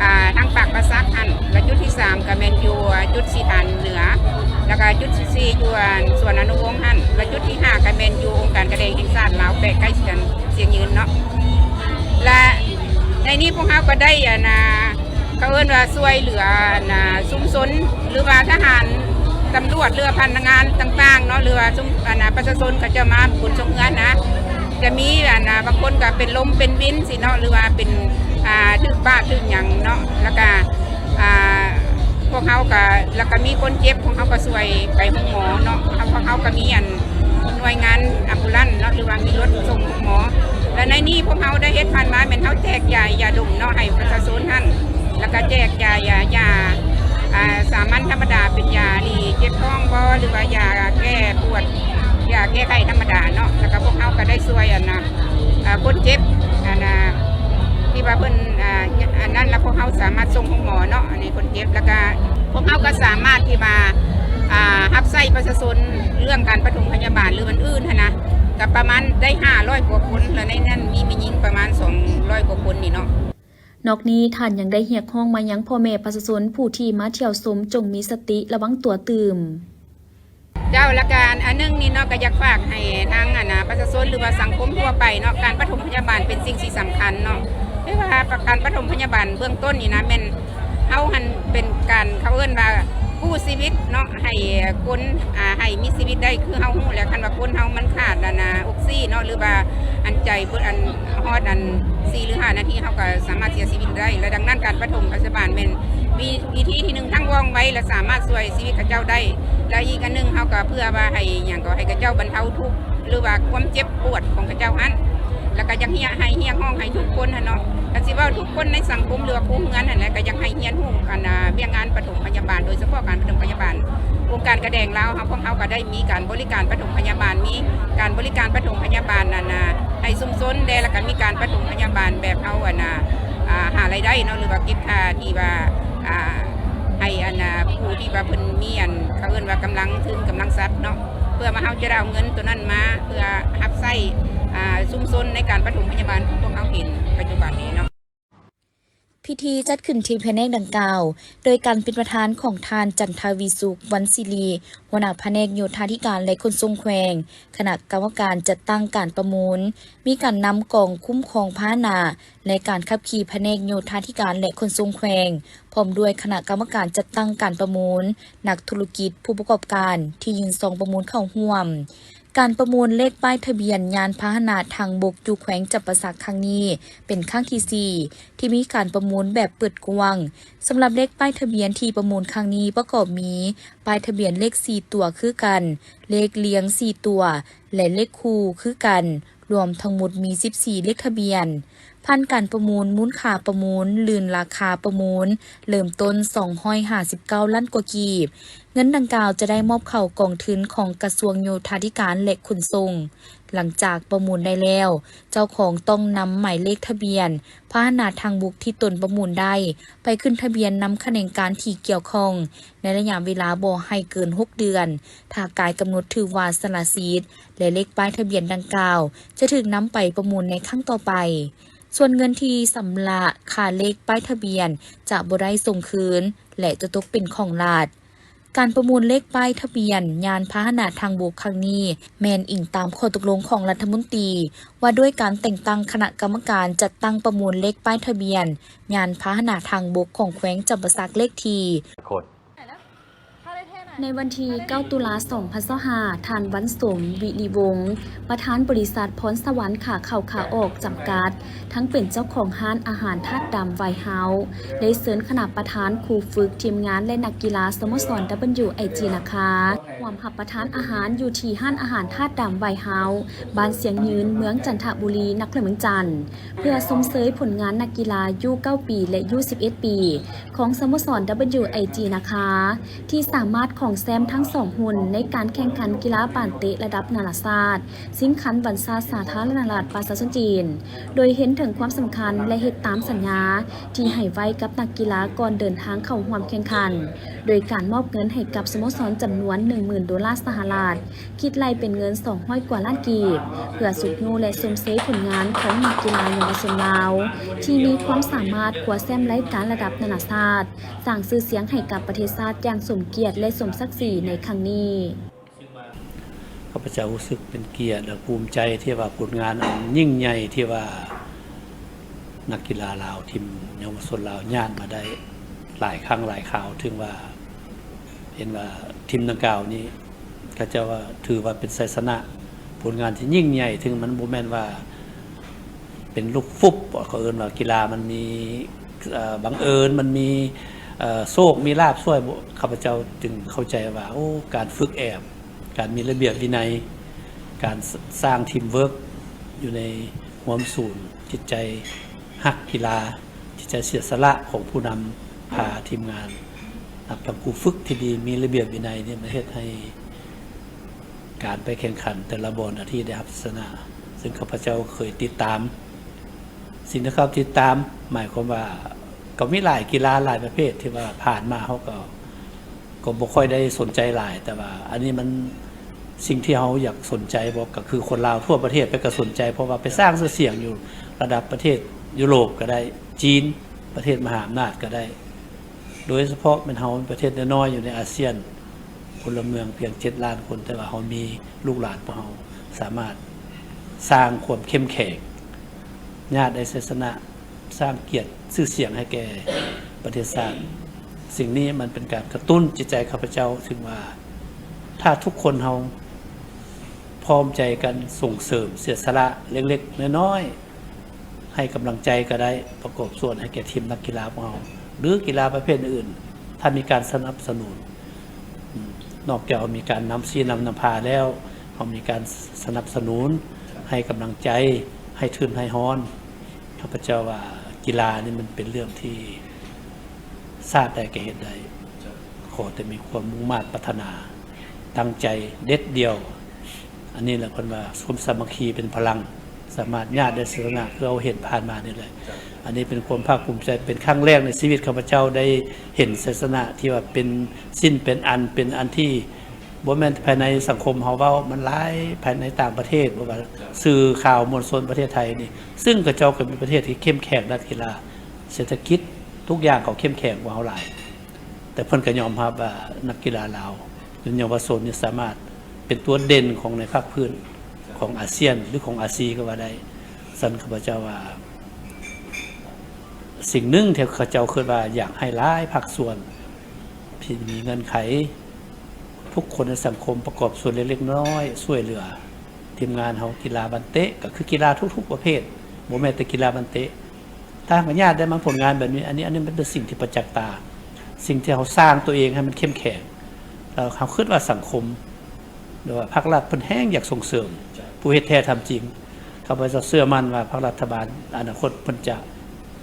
ອາ ທາງປາກປາສັກຫັ້ນ, ລະຈຸດທີສາມກະແມ່ນຢູ່ ອາ ຈຸດສີຖານເໜືອ, ລະກະຈຸດທີສີ່ຢູ່ ອັນ ສວນອະນຸວົງຫັ້ນ, ລະຈຸດທີຫ້າກະແມ່ນຢູ່ອົງການກາແດງແຫ່ງຊາດລາວ ແປະໃກ້ຊຽງຍືນເນາະ. ລະໃນນີ້ພວກເຮົາກໍໄດ້ ອັນ ອາ ເຂົາເອີ້ນວ່າຊ່ວຍເຫຼືອ ອັນ ອາ ຊຸມຊົນ ຫຼືວ່າທະຫານ ຕຳຫຼວດ ຫຼືວ່າພະນັກງານຕ່າງໆເນາະ ຫຼືວ່າຊຸມ ອັນ ອາ ປະຊາຊົນເຂົາເຈົ້າມາບຸນຊ່ວງເຮືອນນະ, ຈະມີ ອັນ ອາ ບາງຄົນກໍເປັນລົມເປັນວິນຊີ້ເນາະ ຫຼືວ່າເປັນ ອາ ຖືກບາດຖືກຫຍັງເນາະ, ລະກະ ອາ ພວກເຮົາກະ ລະກະມີຄົນເຈັບ ພວກເຮົາກະຊ່ວຍໄປໂຮງໝໍເນາະ, ເຮົາ ພວກເຮົາກະມີ ອັນ ໜ່ວຍງານອຳບູລັນເນາະ ຫຼືວ່າມີລົດສົ່ງໂຮງໝໍ. ແລະໃນນີ້ພວກເຮົາໄດ້ເຮັດຜ່ານມາແມ່ນເຮົາແຈກຢາ ຢາດົມເນາະ ໃຫ້ປະຊາຊົນຫັ້ນ, ລະກະແຈກຢາ ຢາ ຢາ ອາ ສາມັນທຳມະດາ ເປັນຢາທີ່ເຈັບທ້ອງບໍ ຫຼືວ່າຢາແກ້ປວດ ແກ້ໄຂທຳມະດາເນາະ ແລ້ວກໍພວກເຮົາກໍໄດ້ຊ່ວຍອັນນ່າ ເອີ ຄົນເຈັບ ອັນນ່າ ທີ່ວ່າເພິ່ນ ອ່າ ອັນນັ້ນ ແລ້ວພວກເຮົາສາມາດສົ່ງໂຮງໝໍເນາະ ອັນນີ້ຄົນເຈັບ ແລ້ວກໍພວກເຮົາກໍສາມາດທີ່ວ່າ ອ່າ ຮັບໃຊ້ປະຊາຊົນເລື່ອງການປະຖົມພະຍາບານ ຫຼື ອັນອື່ນຫັ້ນນະ ກໍປະມານໄດ້ຫ້າຮ້ອຍກວ່າຄົນ ແລ້ວໃນນັ້ນມີແມ່ຍິງປະມານສອງຮ້ອຍກວ່າຄົນນີ້ເນາະ. ນອກນີ້ ທ່ານຍັງໄດ້ຮຽກຮ້ອງມາຍັງພໍ່ແມ່ປະຊາຊົນຜູ້ທີ່ມາທ່ຽວຊົມ ຈົ່ງມີສະຕິລະວັງຕົວຕື່ມ. ເຈົ້າ ແລ້ວກະອັນໜຶ່ງນີ້ເນາະ ກໍຢາກຝາກໃຫ້ທາງອັນນ່າ ປະຊາຊົນ ຫຼືວ່າສັງຄົມທົ່ວໄປເນາະ ການປະຖົມພະຍາບານເປັນສິ່ງທີ່ສຳຄັນເນາະ ແຕ່ວ່າການປະຖົມພະຍາບານເບື້ອງຕົ້ນນີ້ນະ ແມ່ນເຮົາຫັ້ນເປັນການ ເຂົາເອີ້ນວ່າກູ້ຊີວິດເນາະ ໃຫ້ຄົນ ອ່າ ໃຫ້ມີຊີວິດໄດ້ ຄືເຮົາຮູ້ແຫຼະ ຄັນວ່າຄົນເຮົາມັນຂາດອັນນ່າ ອອກຊີເນາະ ຫຼືວ່າອັນໃຈບໍ່ ອັນຮອດອັນສີ່ ຫຼື ຫ້ານາທີ ເຮົາກໍສາມາດເສຍຊີວິດໄດ້ ແລະ ດັ່ງນັ້ນການປະຖົມພະຍາບານແມ່ນ ວິ ວິທີທີ່ໜຶ່ງທັງວ່ອງໄວ ແລະ ສາມາດຊ່ວຍຊີວິດເຂົາເຈົ້າໄດ້ ແລະ ອີກອັນໜຶ່ງເຮົາກໍເພື່ອວ່າໃຫ້ຫຍັງ ກໍໃຫ້ເຂົາເຈົ້າບັນເທົາທຸກ ຫຼືວ່າຄວາມເຈັບປວດຂອງເຂົາເຈົ້າຫັ້ນ ແລ້ວກໍຢາກຮຽກ ໃຫ້ຮຽກຮ້ອງໃຫ້ທຸກຄົນຫັ້ນເນາະ ກໍຊິເວົ້າທຸກຄົນໃນສັງຄົມ ຫຼືວ່າຄູ່ເຮືອນຫັ້ນແຫຼະ ກໍຢາກໃຫ້ຮຽນຮູ້ອັນນ່າ ວຽກງານປະຖົມພະຍາບານ ໂດຍສະເພາະການປະຖົມພະຍາບານ. ອົງການກະແດງລາວເຮົາ ພວກເຮົາກໍໄດ້ມີການບໍລິການປະຖົມພະຍາບານ ມີການບໍລິການປະຖົມພະຍາບານອັນນ່າ ໃຫ້ຊຸມຊົນແດ່ ແລ້ວກໍມີການປະຖົມພະຍາບານແບບເຮົາອັນນ່າ ອ່າ ຫາລາຍໄດ້ເນາະ ຫຼືວ່າເກັບຄ່າທີ່ວ່າ ອ່າ ໃຫ້ອັນນ່າ ຜູ້ທີ່ວ່າເພິ່ນມີອັນ ເຂົາເອີ້ນວ່າກຳລັງທຶນ ກຳລັງຊັບເນາະ ເພື່ອວ່າເຮົາຈະໄດ້ເອົາເງິນໂຕນັ້ນມາເພື່ອຮັບໃຊ້ ອ່າ ຊຸມຊົນໃນການປະຖົມພະຍາບານຂອງພວກເຮົາເອງປັດຈຸບັນນີ້ເນາະ. ພິທີຈັດຂຶ້ນທີ່ພະແນກດັ່ງກ່າວ ໂດຍການເປັນປະທານຂອງທ່ານ ຈັນທະວີສຸກ ວັນສິລິ ຫົວໜ້າພະແນກໂຍທາທິການ ແລະ ຂົນສົ່ງແຂວງ, ຄະນະກຳມະການຈັດຕັ້ງການປະມູນ, ມີການນຳກອງຄຸ້ມຄອງພາຫະນະ ແລະ ການຂັບຂີ່ພະແນກໂຍທາທິການ ແລະ ຂົນສົ່ງແຂວງ, ພ້ອມດ້ວຍຄະນະກຳມະການຈັດຕັ້ງການປະມູນ, ນັກທຸລະກິດ, ຜູ້ປະກອບການທີ່ຍື່ນຊອງປະມູນເຂົ້າຮ່ວມ. ການປະມູນເລກປ້າຍທະບຽນຍານພາຫະນະທາງບົກຢູ່ແຂວງຈຳປາສັກຄັ້ງນີ້ເປັນຄັ້ງທີສີ່ ທີ່ມີການປະມູນແບບເປີດກວ້າງ. ສຳລັບເລກປ້າຍທະບຽນທີ່ປະມູນຄັ້ງນີ້ປະກອບມີ ປ້າຍທະບຽນເລກສີ່ຕົວຄືກັນ, ເລກລຽງສີ່ຕົວ ແລະ ເລກຄູ່ຄືກັນ, ລວມທັງໝົດມີສິບສີ່ເລກທະບຽນ. ຜ່ານການປະມູນ, ມູນຄ່າປະມູນ ຫຼື ລາຄາປະມູນເລີ່ມຕົ້ນສອງຮ້ອຍຫ້າສິບເກົ້າລ້ານກວ່າກີບ. ເງິນດັ່ງກ່າວຈະໄດ້ມອບເຂົ້າກອງທຶນຂອງກະຊວງໂຍທາທິການ ແລະ ຂົນສົ່ງ. ຫຼັງຈາກປະມູນໄດ້ແລ້ວ, ເຈົ້າຂອງຕ້ອງນຳໝາຍເລກທະບຽນພາຫະນະທາງບົກທີ່ຕົນປະມູນໄດ້ ໄປຂຶ້ນທະບຽນນຳຂະແໜງການທີ່ກ່ຽວຂ້ອງ ໃນໄລຍະເວລາບໍ່ໃຫ້ເກີນຫົກເດືອນ. ຖ້າກາຍກຳນົດຖືວ່າສະຫຼະສິດ ແລະ ເລກປ້າຍທະບຽນດັ່ງກ່າວຈະຖືກນຳໄປປະມູນໃນຄັ້ງຕໍ່ໄປ. ສ່ວນເງິນທີ່ຊຳລະຄ່າເລກປ້າຍທະບຽນຈະບໍ່ໄດ້ສົ່ງຄືນ ແລະ ຈະຕົກເປັນຂອງລັດ. ການປະມູນເລກປ້າຍທະບຽນຍານພາຫະນະທາງບົກຄັ້ງນີ້ ແມ່ນອີງຕາມຂໍ້ຕົກລົງຂອງລັດຖະມົນຕີ ວ່າດ້ວຍການແຕ່ງຕັ້ງຄະນະກຳມະການຈັດຕັ້ງປະມູນເລກປ້າຍທະບຽນຍານພາຫະນະທາງບົກຂອງແຂວງຈຳປາສັກເລກທີ ໃນວັນທີເກົ້າ ຕຸລາ ສອງພັນຊາວຫ້າ ທ່ານ ວັນສົມ ວິລິວົງ ປະທານບໍລິສັດພອນສະຫວັນຂາເຂົ້າຂາອອກ ຈຳກັດ ທັງເປັນເຈົ້າຂອງຮ້ານອາຫານທາດດຳໄວເຮົາ ໄດ້ເຊີນຄະນະປະທານ, ຄູຝຶກ, ທີມງານ ແລະ ນັກກິລາສະໂມສອນ WIG ນາຄາ ຮ່ວມຮັບປະທານອາຫານຢູ່ທີ່ຮ້ານອາຫານທາດດຳໄວເຮົາ ບ້ານຊຽງຍືນ ເມືອງຈັນທະບູລີ ນະຄອນຫຼວງວຽງຈັນ ເພື່ອຊົມເຊີຍຜົນງານນັກກິລາ ຢູ ເກົ້າປີ ແລະ ຢູ ສິບເອັດປີ ຂອງສະໂມສອນ WIG ນາຄາ ທີ່ສາມາດຄອງແຊ້ມທັງສອງຮຸ່ນໃນການແຂ່ງຂັນກິລາບານເຕະລະດັບນານາຊາດ ຊິງຄັນວັນຊາດສາທາລະນະລັດປະຊາຊົນຈີນ, ໂດຍເຫັນເຖິງຄວາມສຳຄັນ ແລະ ເຮັດຕາມສັນຍາທີ່ໃຫ້ໄວ້ກັບນັກກິລາກ່ອນເດີນທາງເຂົ້າຮ່ວມແຂ່ງຂັນ, ໂດຍການມອບເງິນໃຫ້ກັບສະໂມສອນຈຳນວນໜຶ່ງໝື່ນໂດລາສະຫະລັດ, ຄິດໄລ່ເປັນເງິນສອງຮ້ອຍກວ່າລ້ານກີບ, ເພື່ອຊຸກຍູ້ ແລະ ຊົມເຊີຍຜົນງານຂອງນັກກິລາເຍົາວະຊົນລາວ ທີ່ມີຄວາມສາມາດຄວ້າແຊ້ມລາຍການລະດັບນານາຊາດ, ສ້າງຊື່ສຽງໃຫ້ກັບປະເທດຊາດຢ່າງສົມກຽດ ແລະ ສົມສັກສີໃນຄັ້ງນີ້. ຂ້າພະເຈົ້າຮູ້ສຶກເປັນກຽດ ແລະ ພູມໃຈທີ່ວ່າຜົນງານອັນຍິ່ງໃຫຍ່ທີ່ວ່ານັກກິລາລາວ ທີມເຍົາວະຊົນລາວຍາດມາໄດ້ຫຼາຍຄັ້ງຫຼາຍຄາວ, ເຖິງວ່າເຫັນວ່າທີມດັ່ງກ່າວນີ້ ເຂົາເຈົ້າວ່າຖືວ່າເປັນໄຊຊະນະ, ຜົນງານທີ່ຍິ່ງໃຫຍ່, ເຖິງມັນບໍ່ແມ່ນວ່າເປັນລູກຟຸບ, ເຂົາເອີ້ນວ່າກິລາມັນມີ ເອີ ບັງເອີນ, ມັນມີ ເອີ ໂຊກມີລາບຊ່ວຍ. ຂ້າພະເຈົ້າຈຶ່ງເຂົ້າໃຈວ່າ ໂອ້ ການຝຶກແອບ, ການມີລະບຽບວິໄນ, ການ ສ- ສ້າງທີມເວີກຢູ່ໃນຮ່ວມສູນ, ຈິດໃຈຮັກກິລາ, ຈິດໃຈເສຍສະຫຼະຂອງຜູ້ນຳພາທີມງານ, ນັບທັງຄູຝຶກທີ່ດີ, ມີລະບຽບວິໄນນີ້ ມັນເຮັດໃຫ້ ການໄປແຂ່ງຂັນແຕ່ລະບ່ອນທີ່ໄດ້ຮັບຊະນະ ຊຶ່ງຂ້າພະເຈົ້າເຄີຍຕິດຕາມ. ສິ່ງທີ່ຂ້າພະເຈົ້າຕິດຕາມ ໝາຍຄວາມວ່າ ກໍມີຫຼາຍກິລາຫຼາຍປະເພດທີ່ວ່າຜ່ານມາເຮົາກໍ ກໍບໍ່ຄ່ອຍໄດ້ສົນໃຈຫຼາຍ, ແຕ່ວ່າອັນນີ້ມັນ ສິ່ງທີ່ເຮົາຢາກສົນໃຈບໍ່ ກໍຄືຄົນລາວທົ່ວປະເທດໄປກໍສົນໃຈ, ເພາະວ່າໄປສ້າງຊື່ສຽງຢູ່ລະດັບປະເທດຢູໂຣບກໍໄດ້, ຈີນ, ປະເທດມະຫາອຳນາດກໍໄດ້. ໂດຍສະເພາະແມ່ນເຮົາເປັນປະເທດນ້ອຍໆຢູ່ໃນອາຊຽນ, ພົນລະເມືອງພຽງເຈັດລ້ານຄົນ, ແຕ່ວ່າເຮົາມີລູກຫຼານພວກເຮົາສາມາດສ້າງຄວາມເຂັ້ມແຂງ, ຍາດໄດ້ໄຊຊະນະ, ສ້າງກຽດຊື່ສຽງໃຫ້ແກ່ປະເທດຊາດ. ສິ່ງນີ້ມັນເປັນການກະຕຸ້ນຈິດໃຈຂ້າພະເຈົ້າ, ເຊິ່ງວ່າຖ້າທຸກຄົນເຮົາພ້ອມໃຈກັນສົ່ງເສີມ, ເສຍສະຫຼະເລັກໆນ້ອຍໆ ໃຫ້ກຳລັງໃຈກໍໄດ້, ປະກອບສ່ວນໃຫ້ແກ່ທີມນັກກິລາຂອງເຮົາ ຫຼື ກິລາປະເພດອື່ນ, ຖ້າມີການສະໜັບສະໜູນ, ນອກຈາກເຮົາມີການນຳຊີ້ນຳນຳພາແລ້ວ, ເຮົາມີການສະໜັບສະໜູນ, ໃຫ້ກຳລັງໃຈ, ໃຫ້ທຶນໃຫ້ຮອນ. ຂ້າພະເຈົ້າວ່າກິລານີ້ມັນເປັນເລື່ອງທີ່ຊາດໃດກໍເຮັດໄດ້, ຂໍແຕ່ມີຄວາມມຸ່ງມາດປາດຖະໜາ, ຕັ້ງໃຈເດັດດ່ຽວ. ອັນນີ້ແຫຼະເພິ່ນວ່າ ຄວາມສາມັກຄີເປັນພະລັງ, ສາມາດຍາດໄດ້ຊະນະ, ຄືເຮົາເຫັນຜ່ານມານີ້ແຫຼະ. ອັນນີ້ເປັນຄວາມພາກພູມໃຈ, ເປັນຄັ້ງແລກໃນຊີວິດຂ້າພະເຈົ້າໄດ້ເຫັນໄຊຊະນະທີ່ວ່າເປັນຊິ້ນເປັນອັນ, ເປັນອັນທີ່ບໍ່ແມ່ນພາຍໃນສັງຄົມເຮົາເວົ້າ, ມັນຫຼາຍພາຍໃນຕ່າງປະເທດ, ບໍ່ວ່າສື່ຂ່າວມວນຊົນປະເທດໄທນີ້, ຊຶ່ງເຂົາເຈົ້າກໍເປັນປະເທດທີ່ເຂັ້ມແຂງດ້ານກິລາ, ເສດຖະກິດ, ທຸກຢ່າງເຂົາເຂັ້ມແຂງກວ່າເຮົາຫຼາຍ. ແຕ່ເພິ່ນກໍຍອມຮັບວ່ານັກກິລາລາວ ເຍົາວະຊົນນີ້ສາມາດເປັນຕົວເດັ່ນຂອງໃນພາກພື້ນຂອງອາຊຽນ ຫຼື ຂອງອາຊີກໍວ່າໄດ້. ຊັ້ນຂ້າພະເຈົ້າວ່າ ສິ່ງໜຶ່ງທີ່ເຂົາເຈົ້າຄິດວ່າຢາກໃຫ້ຫຼາຍພາກສ່ວນທີ່ມີເງື່ອນໄຂ ທຸກຄົນໃນສັງຄົມປະກອບສ່ວນເລັກໆນ້ອຍໆ ຊ່ວຍເຫຼືອທີມງານເຮົາ. ກິລາບານເຕະກໍຄືກິລາທຸກໆປະເພດ, ບໍ່ແມ່ນແຕ່ກິລາບານເຕະ. ຖ້າຫາກຍາດໄດ້ມາຜົນງານແບບນີ້, ອັນນີ້, ອັນນີ້ມັນເປັນສິ່ງທີ່ປະຈັກຕາ, ສິ່ງທີ່ເຮົາສ້າງຕົວເອງໃຫ້ມັນເຂັ້ມແຂງ, ແລ້ວເຮົາຄິດວ່າສັງຄົມ ຫຼືວ່າພາກລັດເພິ່ນແຮ່ງຢາກສົ່ງເສີມຜູ້ເຮັດແທ້ທຳຈິງ. ຂ້າພະເຈົ້າເຊື່ອໝັ້ນວ່າພັກລັດຖະບານອະນາຄົດເພິ່ນຈະ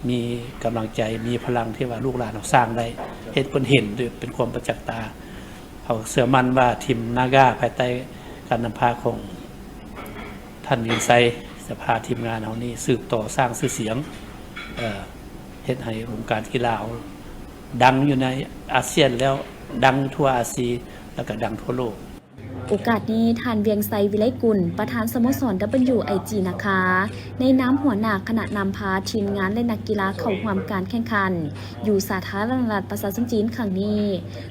ມີກຳລັງໃຈ, ມີພະລັງທີ່ວ່າລູກຫຼານເຮົາສ້າງໄດ້, ເຮັດເພິ່ນເຫັນດ້ວຍເປັນຄວາມປະຈັກຕາ. ເຮົາເຊື່ອໝັ້ນວ່າທີມນາກາພາຍໃຕ້ການນຳພາຂອງທ່ານວິນໄຊ ຈະພາທີມງານເຮົານີ້ສືບຕໍ່ສ້າງຊື່ສຽງ, ເຮັດໃຫ້ວົງການກິລາເຮົາດັງຢູ່ໃນອາຊຽນແລ້ວ, ດັງທົ່ວອາຊີ ແລ້ວກໍດັງທົ່ວໂລກ. ໂອກາດນີ້ ທ່ານ ວຽງໄຊ ວິໄລກຸນ ປະທານສະໂມສອນ WIG ນາຄາ ໃນນາມຫົວໜ້າຄະນະນຳພາທີມງານ ແລະ ນັກກິລາເຂົ້າຮ່ວມການແຂ່ງຂັນຢູ່ສາທາລະນະລັດປະຊາຊົນຈີນຄັ້ງນີ້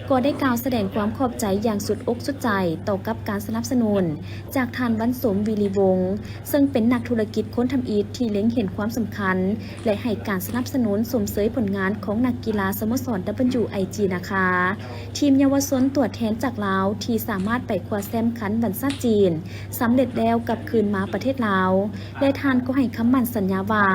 ກໍໄດ້ກ່າວສະແດງຄວາມຂອບໃຈຢ່າງສຸດອົກສຸດໃຈຕໍ່ກັບການສະໜັບສະໜູນຈາກທ່ານ ວັນສົມ ວິລິວົງ ເຊິ່ງເປັນນັກທຸລະກິດຄົນທຳອິດທີ່ເລັງເຫັນຄວາມສຳຄັນ ແລະ ໃຫ້ການສະໜັບສະໜູນຊົມເຊີຍຜົນງານຂອງນັກກິລາສະໂມສອນ WIG ນາຄາ ທີມເຍົາວະຊົນຕົວແທນຈາກລາວທີ່ສາມາດໄປຄວ້າແຊ້ມຄັນບັນຊາດຈີນສຳເລັດແລ້ວກັບຄືນມາປະເທດລາວ ແລະ ທ່ານກໍໃຫ້ຄຳໝັ້ນສັນຍາວ່າ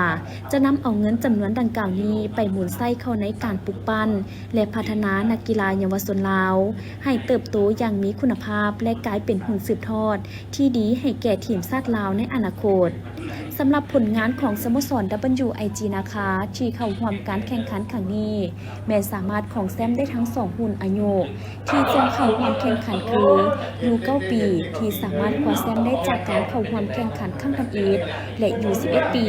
ຈະນຳເອົາເງິນຈຳນວນດັ່ງກ່າວນີ້ໄປໝູນໃຊ້ເຂົ້າໃນການປຸກປັ້ນ ແລະ ພັດທະນານັກກິລາເຍົາວະຊົນລາວ ໃຫ້ເຕີບໂຕຢ່າງມີຄຸນນະພາບ ແລະ ກາຍເປັນຮຸ່ນສືບທອດ ທີ່ດີໃຫ້ແກ່ທີມຊາດລາວໃນອະນາຄົດ. ສຳລັບຜົນງານຂອງສະໂມສອນ WIG ນາຄາ ທີ່ເຂົ້າຮ່ວມການແຂ່ງຂັນຄັ້ງນີ້ ແມ່ນສາມາດຄອງແຊ້ມໄດ້ທັງສອງຮຸ່ນອາຍຸ ທີ່ຈະເຂົ້າຮ່ວມແຂ່ງຂັນຄື ຢູ ເກົ້າປີ ທີ່ສາມາດຄວ້າແຊ້ມໄດ້ຈາກການເຂົ້າຮ່ວມແຂ່ງຂັນຄັ້ງທຳອິດ ແລະ ຢູ ສິບເອັດປີ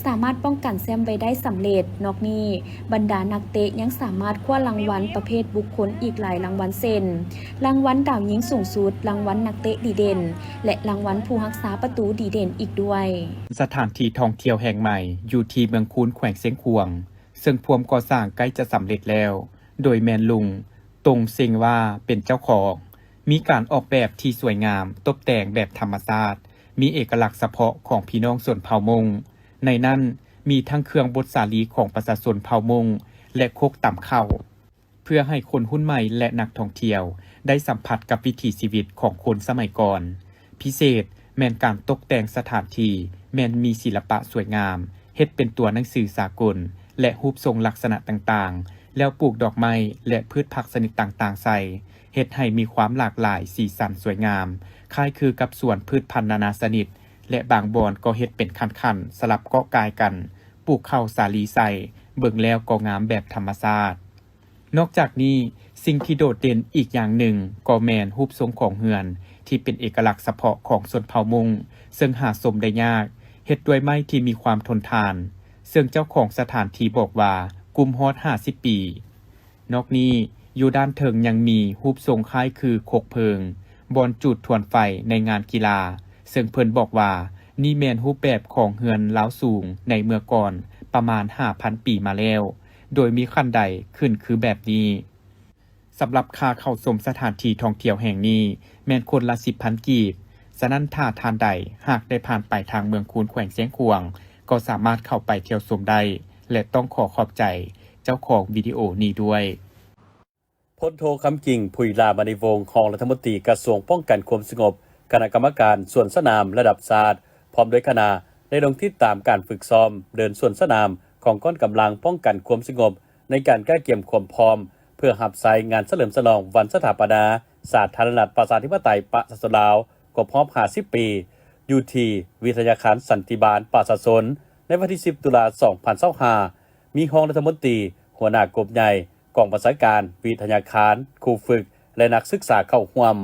ສາມາດປ້ອງກັນແຊ້ມໄວ້ໄດ້ສຳເລັດ. ນອກນີ້ ບັນດານັກເຕະຍັງສາມາດຄວ້າລາງວັນປະເພດບຸກຄົນອີກຫຼາຍລາງວັນ ເຊັ່ນ ລາງວັນດາວຍິງສູງສຸດ, ລາງວັນນັກເຕະດີເດັ່ນ ແລະ ລາງວັນຜູ້ຮັກສາປະຕູດີເດັ່ນອີກດ້ວຍ. ສະຖານທີ່ທ່ອງທ່ຽວແຫ່ງໃໝ່ຢູ່ທີ່ເມືອງຄູນ ແຂວງຊຽງຂວາງ ເຊິ່ງພວມກໍ່ສ້າງໃກ້ຈະສຳເລັດແລ້ວ, ໂດຍແມ່ນລຸງ ຕົງ ເຊັງວາ ເປັນເຈົ້າຂອງ. ມີການອອກແບບທີ່ສວຍງາມ, ຕົບແຕ່ງແບບທຳມະຊາດ, ມີເອກະລັກສະເພາະຂອງພີ່ນ້ອງຊົນເຜົ່າມົ້ງ. ໃນນັ້ນມີທັງເຄື່ອງບົດສາລີຂອງປະຊາຊົນເຜົ່າມົ້ງ ແລະ ຄົກຕຳເຂົ້າ. ເພື່ອໃຫ້ຄົນຮຸ່ນໃໝ່ ແລະ ນັກທ່ອງທ່ຽວໄດ້ສຳຜັດກັບວິຖີຊີວິດຂອງຄົນສະໄໝກ່ອນ. ພິເສດແມ່ນການຕົກແຕ່ງສະຖານທີ່ແມ່ນມີສິລະປະສວຍງາມ, ເຮັດເປັນຕົວໜັງສືສາກົນ ແລະ ຮູບຊົງລັກສະນະຕ່າງໆ, ແລ້ວປູກດອກໄມ້ ແລະ ພືດຜັກຊະນິດຕ່າງໆໃສ່, ເຮັດໃຫ້ມີຄວາມຫຼາກຫຼາຍສີສັນສວຍງາມ, ຄ້າຍຄືກັບສວນພືດພັນນານາຊະນິດ ແລະ ບາງບ່ອນກໍເຮັດເປັນຂັ້ນໆ ສະຫຼັບເກາະກ່າຍກັນ, ປູກເຂົ້າສາລີໃສ່, ເບິ່ງແລ້ວກໍງາມແບບທຳມະຊາດ. ນອກຈາກນີ້, ສິ່ງທີ່ໂດດເດັ່ນອີກຢ່າງໜຶ່ງກໍແມ່ນຮູບຊົງຂອງເຮືອນ ທີ່ເປັນເອກະລັກສະເພາະຂອງຊົນເຜົ່າມຸ້ງ, ເຊິ່ງຫາຊົມໄດ້ຍາກ, ເຮັດດ້ວຍໄມ້ທີ່ມີຄວາມທົນທານ, ເຊິ່ງເຈົ້າຂອງສະຖານທີ່ບອກວ່າກຸ້ມຮອດຫ້າສິບປີ. ນອກນີ້, ຢູ່ດ້ານເທິງຍັງມີຮູບຊົງຄ້າຍຄືຄົກເພີງ, ບ່ອນຈູດທວນໄຟໃນງານກິລາ, ເຊິ່ງເພິ່ນບອກວ່ານີ້ແມ່ນຮູບແບບຂອງເຮືອນລາວສູງໃນເມື່ອກ່ອນປະມານຫ້າພັນປີມາແລ້ວ, ໂດຍມີຂັ້ນໄດຂຶ້ນຄືແບບນີ້. ສຳລັບຄ່າເຂົ້າຊົມສະຖານທີ່ທ່ອງທ່ຽວແຫ່ງນີ້ແມ່ນຄົນລະສິບພັນກີບ, ສະນັ້ນຖ້າທ່ານໃດຫາກໄດ້ຜ່ານໄປທາງເມືອງຄູນ ແຂວງຊຽງຂວາງ ກໍສາມາດເຂົ້າໄປທ່ຽວຊົມໄດ້ ແລະ ຕ້ອງຂໍຂອບໃຈເຈົ້າຂອງວິດີໂອນີ້ດ້ວຍ. ພົນໂທ ຄຳກິ່ງ ຜຸຍຫຼ້າມະນີວົງ ຮອງລັດຖະມົນຕີກະຊວງປ້ອງກັນຄວາມສະຫງົບ, ຄະນະກຳມະການສວນສະໜາມລະດັບຊາດ ພ້ອມດ້ວຍຄະນະ ໄດ້ລົງຕິດຕາມການຝຶກຊ້ອມເດີນສວນສະໜາມຂອງກ້ອນກຳລັງປ້ອງກັນຄວາມສະຫງົບ ໃນການກະກຽມຄວາມພ້ອມ ເພື່ອຮັບໃຊ້ງານສະເຫຼີມສະຫຼອງວັນສະຖາປະນາສາທາລະນະລັດປະຊາທິປະໄຕປະຊາຊົນລາວ ຄົບຮອບຫ້າສິບປີ ຢູ່ທີ່ວິທະຍາຄານສັນຕິບານປະຊາຊົນ ໃນວັນທີສິບ ຕຸລາ ສອງພັນຊາວຫ້າ ມີຮອງລັດຖະມົນຕີ, ຫົວໜ້າກົມໃຫຍ່ກອງບັນຊາການ, ວິທະຍາຄານ, ຄູຝຶກ ແລະ ນັກສຶກສາເຂົ້າຮ່ວມ.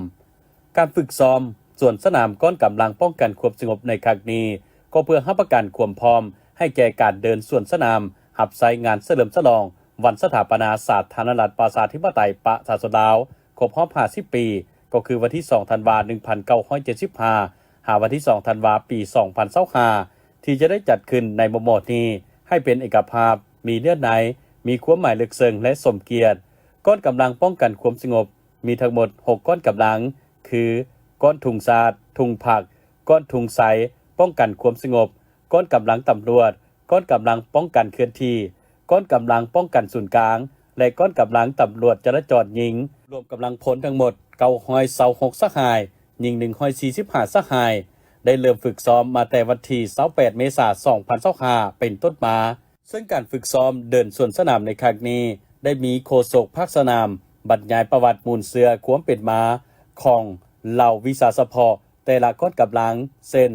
ການຝຶກຊ້ອມສວນສະໜາມກ້ອນກຳລັງປ້ອງກັນຄວາມສະຫງົບໃນຄັ້ງນີ້ ກໍເພື່ອຮັບປະກັນຄວາມພ້ອມໃຫ້ແກ່ການເດີນສວນສະໜາມ ຮັບໃຊ້ງານສະເຫຼີມສະຫຼອງວັນສະຖາປະນາສາທາລະນະລັດປະຊາທິປະໄຕປະຊາຊົນລາວ ຄົບຮອບຫ້າສິບປີ, ກໍຄືວັນທີສອງ ທັນວາ ໜຶ່ງພັນເກົ້າຮ້ອຍເຈັດສິບຫ້າ ຫາວັນທີສອງ ທັນວາ ປີສອງພັນຊາວຫ້າ ທີ່ຈະໄດ້ຈັດຂຶ້ນໃນມໍ່ໆນີ້ ໃຫ້ເປັນເອກະພາບ, ມີເນື້ອໃນ, ມີຄວາມໝາຍເລິກເຊິ່ງ ແລະ ສົມກຽດ. ກ້ອນກຳລັງປ້ອງກັນຄວາມສະຫງົບ ມີທັງໝົດຫົກກ້ອນກຳລັງ ຄື ກ້ອນທຸງຊາດ, ທຸງພັກ, ກ້ອນທຸງໄຊປ້ອງກັນຄວາມສະຫງົບ, ກ້ອນກຳລັງຕຳຫຼວດ, ກ້ອນກຳລັງປ້ອງກັນເຄື່ອນທີ່, ກ້ອນກຳລັງປ້ອງກັນສູນກາງ ແລະ ກ້ອນກຳລັງຕຳຫຼວດຈະລາຈອນຍິງ, ລວມກຳລັງພົນທັງໝົດເກົ້າຮ້ອຍຊາວຫົກສະຫາຍ, ຍິງໜຶ່ງຮ້ອຍສີ່ສິບຫ້າສະຫາຍ, ໄດ້ເລີ່ມຝຶກຊ້ອມມາແຕ່ວັນທີຊາວແປດ ເມສາ ສອງພັນຊາວຫ້າ ເປັນຕົ້ນມາ. ເຊິ່ງການຝຶກຊ້ອມເດີນສວນສະໜາມໃນຄັ້ງນີ້ ໄດ້ມີໂຄສົກພາກສະໜາມບັນຍາຍປະຫວັດມູນເຊື້ອຄວາມເປັນມາຂອງເຫຼົ່າວິຊາສະເພາະແຕ່ລະກ້ອນກຳລັງ ເຊັ່ນ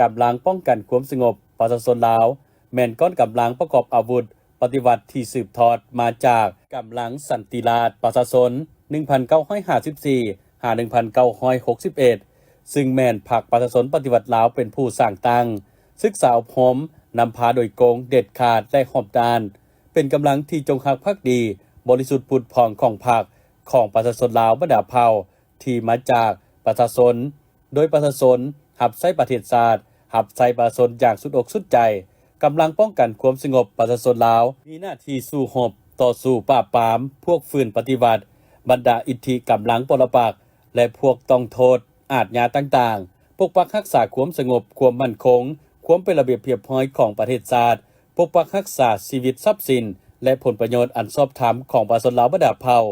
ກຳລັງປ້ອງກັນຄວາມສະຫງົບປະຊາຊົນລາວ ແມ່ນກ້ອນກຳລັງປະກອບອາວຸດປະຕິວັດທີ່ສືບທອດມາຈາກກຳລັງສັນຕິລາດປະຊາຊົນ ໜຶ່ງພັນເກົ້າຮ້ອຍຫ້າສິບສີ່ ຫາ ໜຶ່ງພັນເກົ້າຮ້ອຍຫົກສິບເອັດ ຊຶ່ງແມ່ນພັກປະຊາຊົນປະຕິວັດລາວເປັນຜູ້ສ້າງຕັ້ງ, ສຶກສາອົບຮົມ, ນຳພາໂດຍກົງ, ເດັດຂາດ ແລະ ຮອບດ້ານ, ເປັນກຳລັງທີ່ຈົງຮັກພັກດີ, ບໍລິສຸດຜຸດຜ່ອງຂອງພັກ, ຂອງປະຊາຊົນລາວບັນດາເຜົ່າທີ່ມາຈາກປະຊາຊົນ, ໂດຍປະຊາຊົນ, ຮັບໃຊ້ປະເທດຊາດ, ຮັບໃຊ້ປະຊາຊົນຢ່າງສຸດອົກສຸດໃຈ. ກຳລັງປ້ອງກັນຄວາມສະຫງົບປະຊາຊົນລາວ ມີໜ້າທີ່ສູ້ຮົບ, ຕໍ່ສູ້ປາບປາມພວກຝືນປະຕິວັດ, ບັນດາອິດທິກຳລັງປໍລະປັກ ແລະ ພວກຕ້ອງໂທດອາດຍາຕ່າງໆ, ປົກປັກຮັກສາຄວາມສະຫງົບ, ຄວາມໝັ້ນຄົງ, ຄວາມເປັນລະບຽບຮຽບຮ້ອຍຂອງປະເທດຊາດ, ປົກປັກຮັກສາຊີວິດ, ຊັບສິນ ແລະ ຜົນປະໂຫຍດອັນຊອບທຳຂອງປະຊາຊົນລາວບັນດາເຜົ່າ.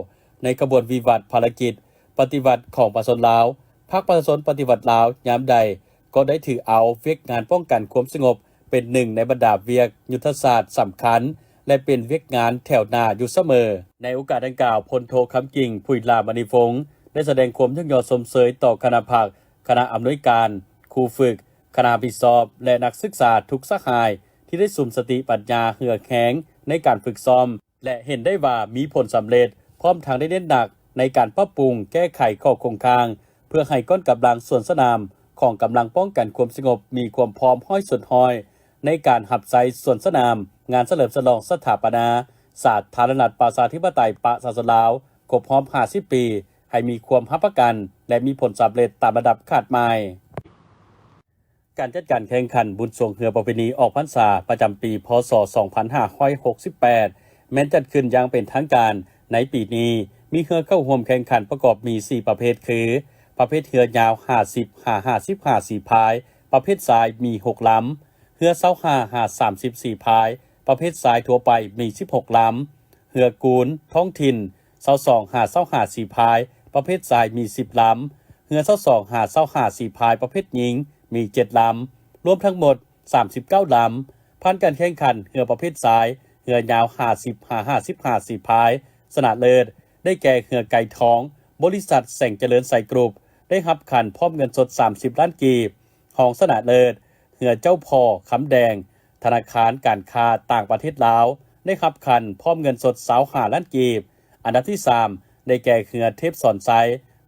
ໃນຂະບວນວິວັດພາລະກິດປະຕິວັດຂອງປະຊາຊົນລາວ, ພັກປະຊາຊົນປະຕິວັດລາວຍາມໃດ ກໍໄດ້ຖືເອົາວຽກງານປ້ອງກັນຄວາມສະຫງົບເປັນໜຶ່ງໃນບັນດາວຽກຍຸດທະສາດສຳຄັນ ແລະ ເປັນວຽກງານແຖວໜ້າຢູ່ສະເໝີ. ໃນໂອກາດດັ່ງກ່າວ, ພົນໂທ ຄຳກິ່ງ ຜຸຍຫຼ້າມະນີວົງ ໄດ້ສະແດງຄວາມຍ້ອງຍໍຊົມເຊີຍຕໍ່ຄະນະພັກ, ຄະນະອຳນວຍການ, ຄູຝຶກ, ຄະນະຮັບຜິດຊອບ ແລະ ນັກສຶກສາທຸກສະຫາຍ ທີ່ໄດ້ສຸມສະຕິປັນຍາເຫື່ອແຮງໃນການຝຶກຊ້ອມ ແລະ ເຫັນໄດ້ວ່າມີຜົນສຳເລັດ, ພ້ອມທັງໄດ້ເນັ້ນໜັກໃນການປັບປຸງແກ້ໄຂຂໍ້ຄົງຄ້າງ ເພື່ອໃຫ້ກ້ອນກຳລັງສວນສະໜາມຂອງກຳລັງປ້ອງກັນຄວາມສະຫງົບມີຄວາມພ້ອມຮ້ອຍສ່ວນຮ້ອຍ ໃນການຮັບໃຊ້ສວນສະໜາມງານສະເຫຼີມສະຫຼອງສະຖາປະນາສາທາລະນະລັດປະຊາທິປະໄຕປະຊາຊົນລາວ ຄົບຮອບຫ້າສິບປີ ໃຫ້ມີຄວາມຮັບປະກັນ ແລະ ມີຜົນສຳເລັດຕາມລະດັບຄາດໝາຍ. ການຈັດການແຂ່ງຂັນບຸນຊ່ວງເຮືອປະເພນີອອກພັນສາ ປະຈຳປີ ພ.ສ. ສອງພັນຫ້າຮ້ອຍຫົກສິບແປດ ແມ່ນຈັດຂຶ້ນຢ່າງເປັນທາງການໃນປີນີ້. ມີເຮືອເຂົ້າຮ່ວມແຂ່ງຂັນປະກອບມີສີ່ປະເພດ ຄື ປະເພດເຮືອຍາວຫ້າສິບຫາຫ້າສິບຫ້າສີພາຍ, ປະເພດຊາຍມີຫົກລຳ, ເຮືອຊາວຫ້າຫາສາມສິບສີພາຍ, ປະເພດຊາຍທົ່ວໄປມີສິບຫົກລຳ, ເຮືອກູນທ້ອງຖິ່ນ ຊາວສອງຫາຊາວຫ້າສີພາຍ, ປະເພດຊາຍມີສິບລຳ, ເຮືອຊາວສອງຫາຊາວຫ້າສີພາຍ ປະເພດຍິງມີເຈັດລຳ, ລວມທັງໝົດສາມສິບເກົ້າລຳ. ຜ່ານການແຂ່ງຂັນເຮືອປະເພດຊາຍ ເຮືອຍາວຫ້າສິບຫາຫ້າສິບຫ້າສີພາຍ ຊະນະເລີດໄດ້ແກ່ເຮືອໄກ່ທອງ ບໍລິສັດແສງຈະເລີນໄຊກຣຸບ ໄດ້ຮັບຂັນພ້ອມເງິນສົດສາມສິບລ້ານກີບ, ຮອງຊະນະເລີດ ເຮືອເຈົ້າພໍ່ຄຳແດງ ທະນາຄານການຄ້າຕ່າງປະເທດລາວ ໄດ້ຮັບຂັນພ້ອມເງິນສົດຊາວຫ້າລ້ານກີບ. ອັນດັບທີສາມ ໄດ້ແກ່ເຮືອເທບສອນໄຊ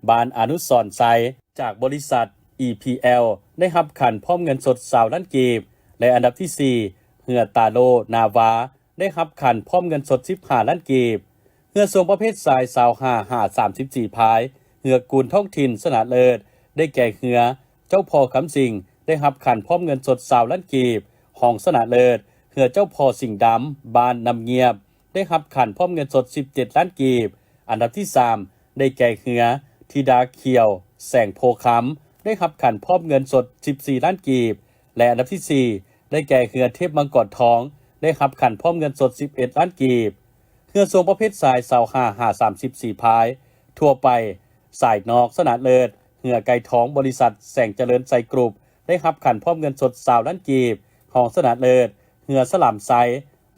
ບ້ານອະນຸສອນໄຊ. ຈາກບໍລິສັດ ອີພີແອລ ໄດ້ຮັບຂັນພ້ອມເງິນສົດຊາວລ້ານກີບ ແລະ ອັນດັບທີສີ່ ເຮືອຕາໂລນາວາ ໄດ້ຮັບຂັນພ້ອມເງິນສົດສິບຫ້າລ້ານກີບ. ເຮືອຊ່ວງປະເພດຊາຍ ຊາວຫ້າຫາສາມສິບສີ່ພາຍ ເຮືອກູນທ້ອງຖິ່ນຊະນະເລີດ ໄດ້ແກ່ເຮືອເຈົ້າພໍ່ຄຳສິງ ໄດ້ຮັບຂັນພ້ອມເງິນສົດຊາວລ້ານກີບ, ຮອງຊະນະເລີດ ເຮືອເຈົ້າພໍ່ສິງດຳ ບ້ານນ້ຳງຽບ ໄດ້ຮັບຂັນພ້ອມເງິນສົດສິບເຈັດລ້ານກີບ. ອັນດັບທີສາມ ໄດ້ແກ່ເຮືອທິດາຂຽວ ແສງໂພຄຳ ໄດ້ຮັບຂັນພ້ອມເງິນສົດສິບສີ່ລ້ານກີບ ແລະ ອັນດັບທີສີ່ ໄດ້ແກ່ເຮືອເທບມັງກອນທອງ ໄດ້ຮັບຂັນພ້ອມເງິນສົດສິບເອັດລ້ານກີບ. ເຮືອຊ່ວງປະເພດຊາຍ ຊາວຫ້າຫາສາມສິບສີ່ພາຍ ທົ່ວໄປ ສາຍນອກຊະນະເລີດ ເຮືອໄກ່ທອງ ບໍລິສັດແສງຈະເລີນໄຊກຣຸບ ໄດ້ຮັບຂັນພ້ອມເງິນສົດຊາວລ້ານກີບ, ຮອງຊະນະເລີດ ເຮືອສະຫຼາມໄຊ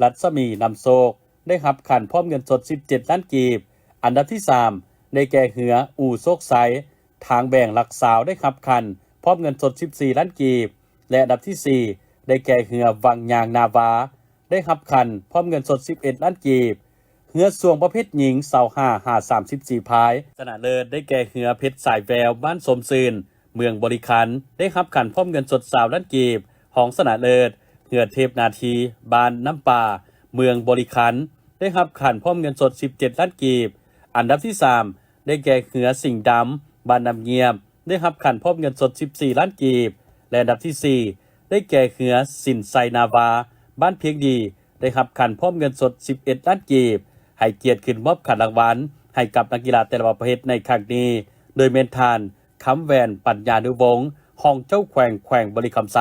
ລັດສະໝີນຳໂຊກ ໄດ້ຮັບຂັນພ້ອມເງິນສົດສິບເຈັດລ້ານກີບ. ອັນດັບທີສາມ ໄດ້ແກ່ເຮືອອູ່ໂຊກໄຊ ທາງແບງຫຼັກຊາວ ໄດ້ຮັບຂັນພ້ອມເງິນສົດສິບສີ່ລ້ານກີບ ແລະ ອັນດັບທີສີ່ ໄດ້ແກ່ເຮືອວັງຍາງນາວາ ໄດ້ຮັບຂັນພ້ອມເງິນສົດສິບເອັດລ້ານກີບ. ເຮືອຊ່ວງປະເພດຍິງ ຊາວຫ້າຫາສາມສິບສີ່ພາຍ ຊະນະເລີດ ໄດ້ແກ່ເຮືອເພັດສາຍແວວ ບ້ານຊົມຊື່ນ ເມືອງບໍລິຄັນ ໄດ້ຮັບຂັນພ້ອມເງິນສົດຊາວລ້ານກີບ, ຮອງຊະນະເລີດ ເຮືອເທບນາທີ ບ້ານນ້ຳປາ ເມືອງບໍລິຄັນ ໄດ້ຮັບຂັນພ້ອມເງິນສົດສິບເຈັດລ້ານກີບ. ອັນດັບທີສາມ ໄດ້ແກ່ເຮືອສິງດຳ ບ້ານນ້ຳງຽບ ໄດ້ຮັບຂັນພ້ອມເງິນສົດສິບສີ່ລ້ານກີບ ແລະ ອັນດັບທີສີ່ ໄດ້ແກ່ເຮືອສິນໄຊນາວາ ບ້ານພຽງດີ ໄດ້ຮັບຂັນພ້ອມເງິນສົດສິບເອັດລ້ານກີບ. ໃຫ້ກຽດຂຶ້ນມອບຂັນລາງວັນໃຫ້ກັບນັກກິລາແຕ່ລະປະເພດໃນຄັ້ງນີ້ ໂດຍແມ່ນທ່ານ ຄຳແຫວນ ປັນຍານຸວົງ ຮອງເຈົ້າແຂວງ ແຂວງບໍລິຄຳໄຊ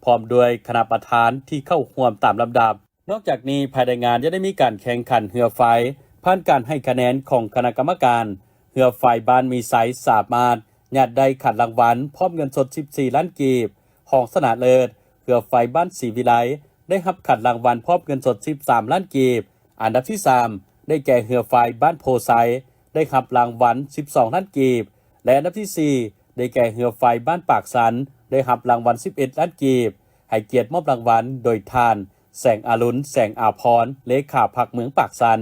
ພ້ອມດ້ວຍຄະນະປະທານທີ່ເຂົ້າຮ່ວມຕາມລຳດັບ. ນອກຈາກນີ້ ພາຍໃນງານຍັງໄດ້ມີການແຂ່ງຂັນເຮືອໄຟ ຜ່ານການໃຫ້ຄະແນນຂອງຄະນະກຳມະການ ເຮືອໄຟບ້ານມີໄຊສາມາດຍາດໄດ້ຂັນລາງວັນພ້ອມເງິນສົດສິບສີ່ລ້ານກີບ, ຮອງຊະນະເລີດ ເຮືອໄຟບ້ານສີວິໄລ ໄດ້ຮັບຂັນລາງວັນພ້ອມເງິນສົດສິບສາມລ້ານກີບ. ອັນດັບທີສາມ ໄດ້ແກ່ເຮືອໄຟບ້ານໂພໄຊ ໄດ້ຮັບລາງວັນສິບສອງລ້ານກີບ ແລະ ອັນດັບທີສີ່ ໄດ້ແກ່ເຮືອໄຟບ້ານປາກຊັນ ໄດ້ຮັບລາງວັນສິບເອັດລ້ານກີບ. ໃຫ້ກຽດມອບລາງວັນໂດຍທ່ານ ແສງອາລຸນ ແສງອາພອນ ເລຂາພັກເມືອງປາກຊັນ.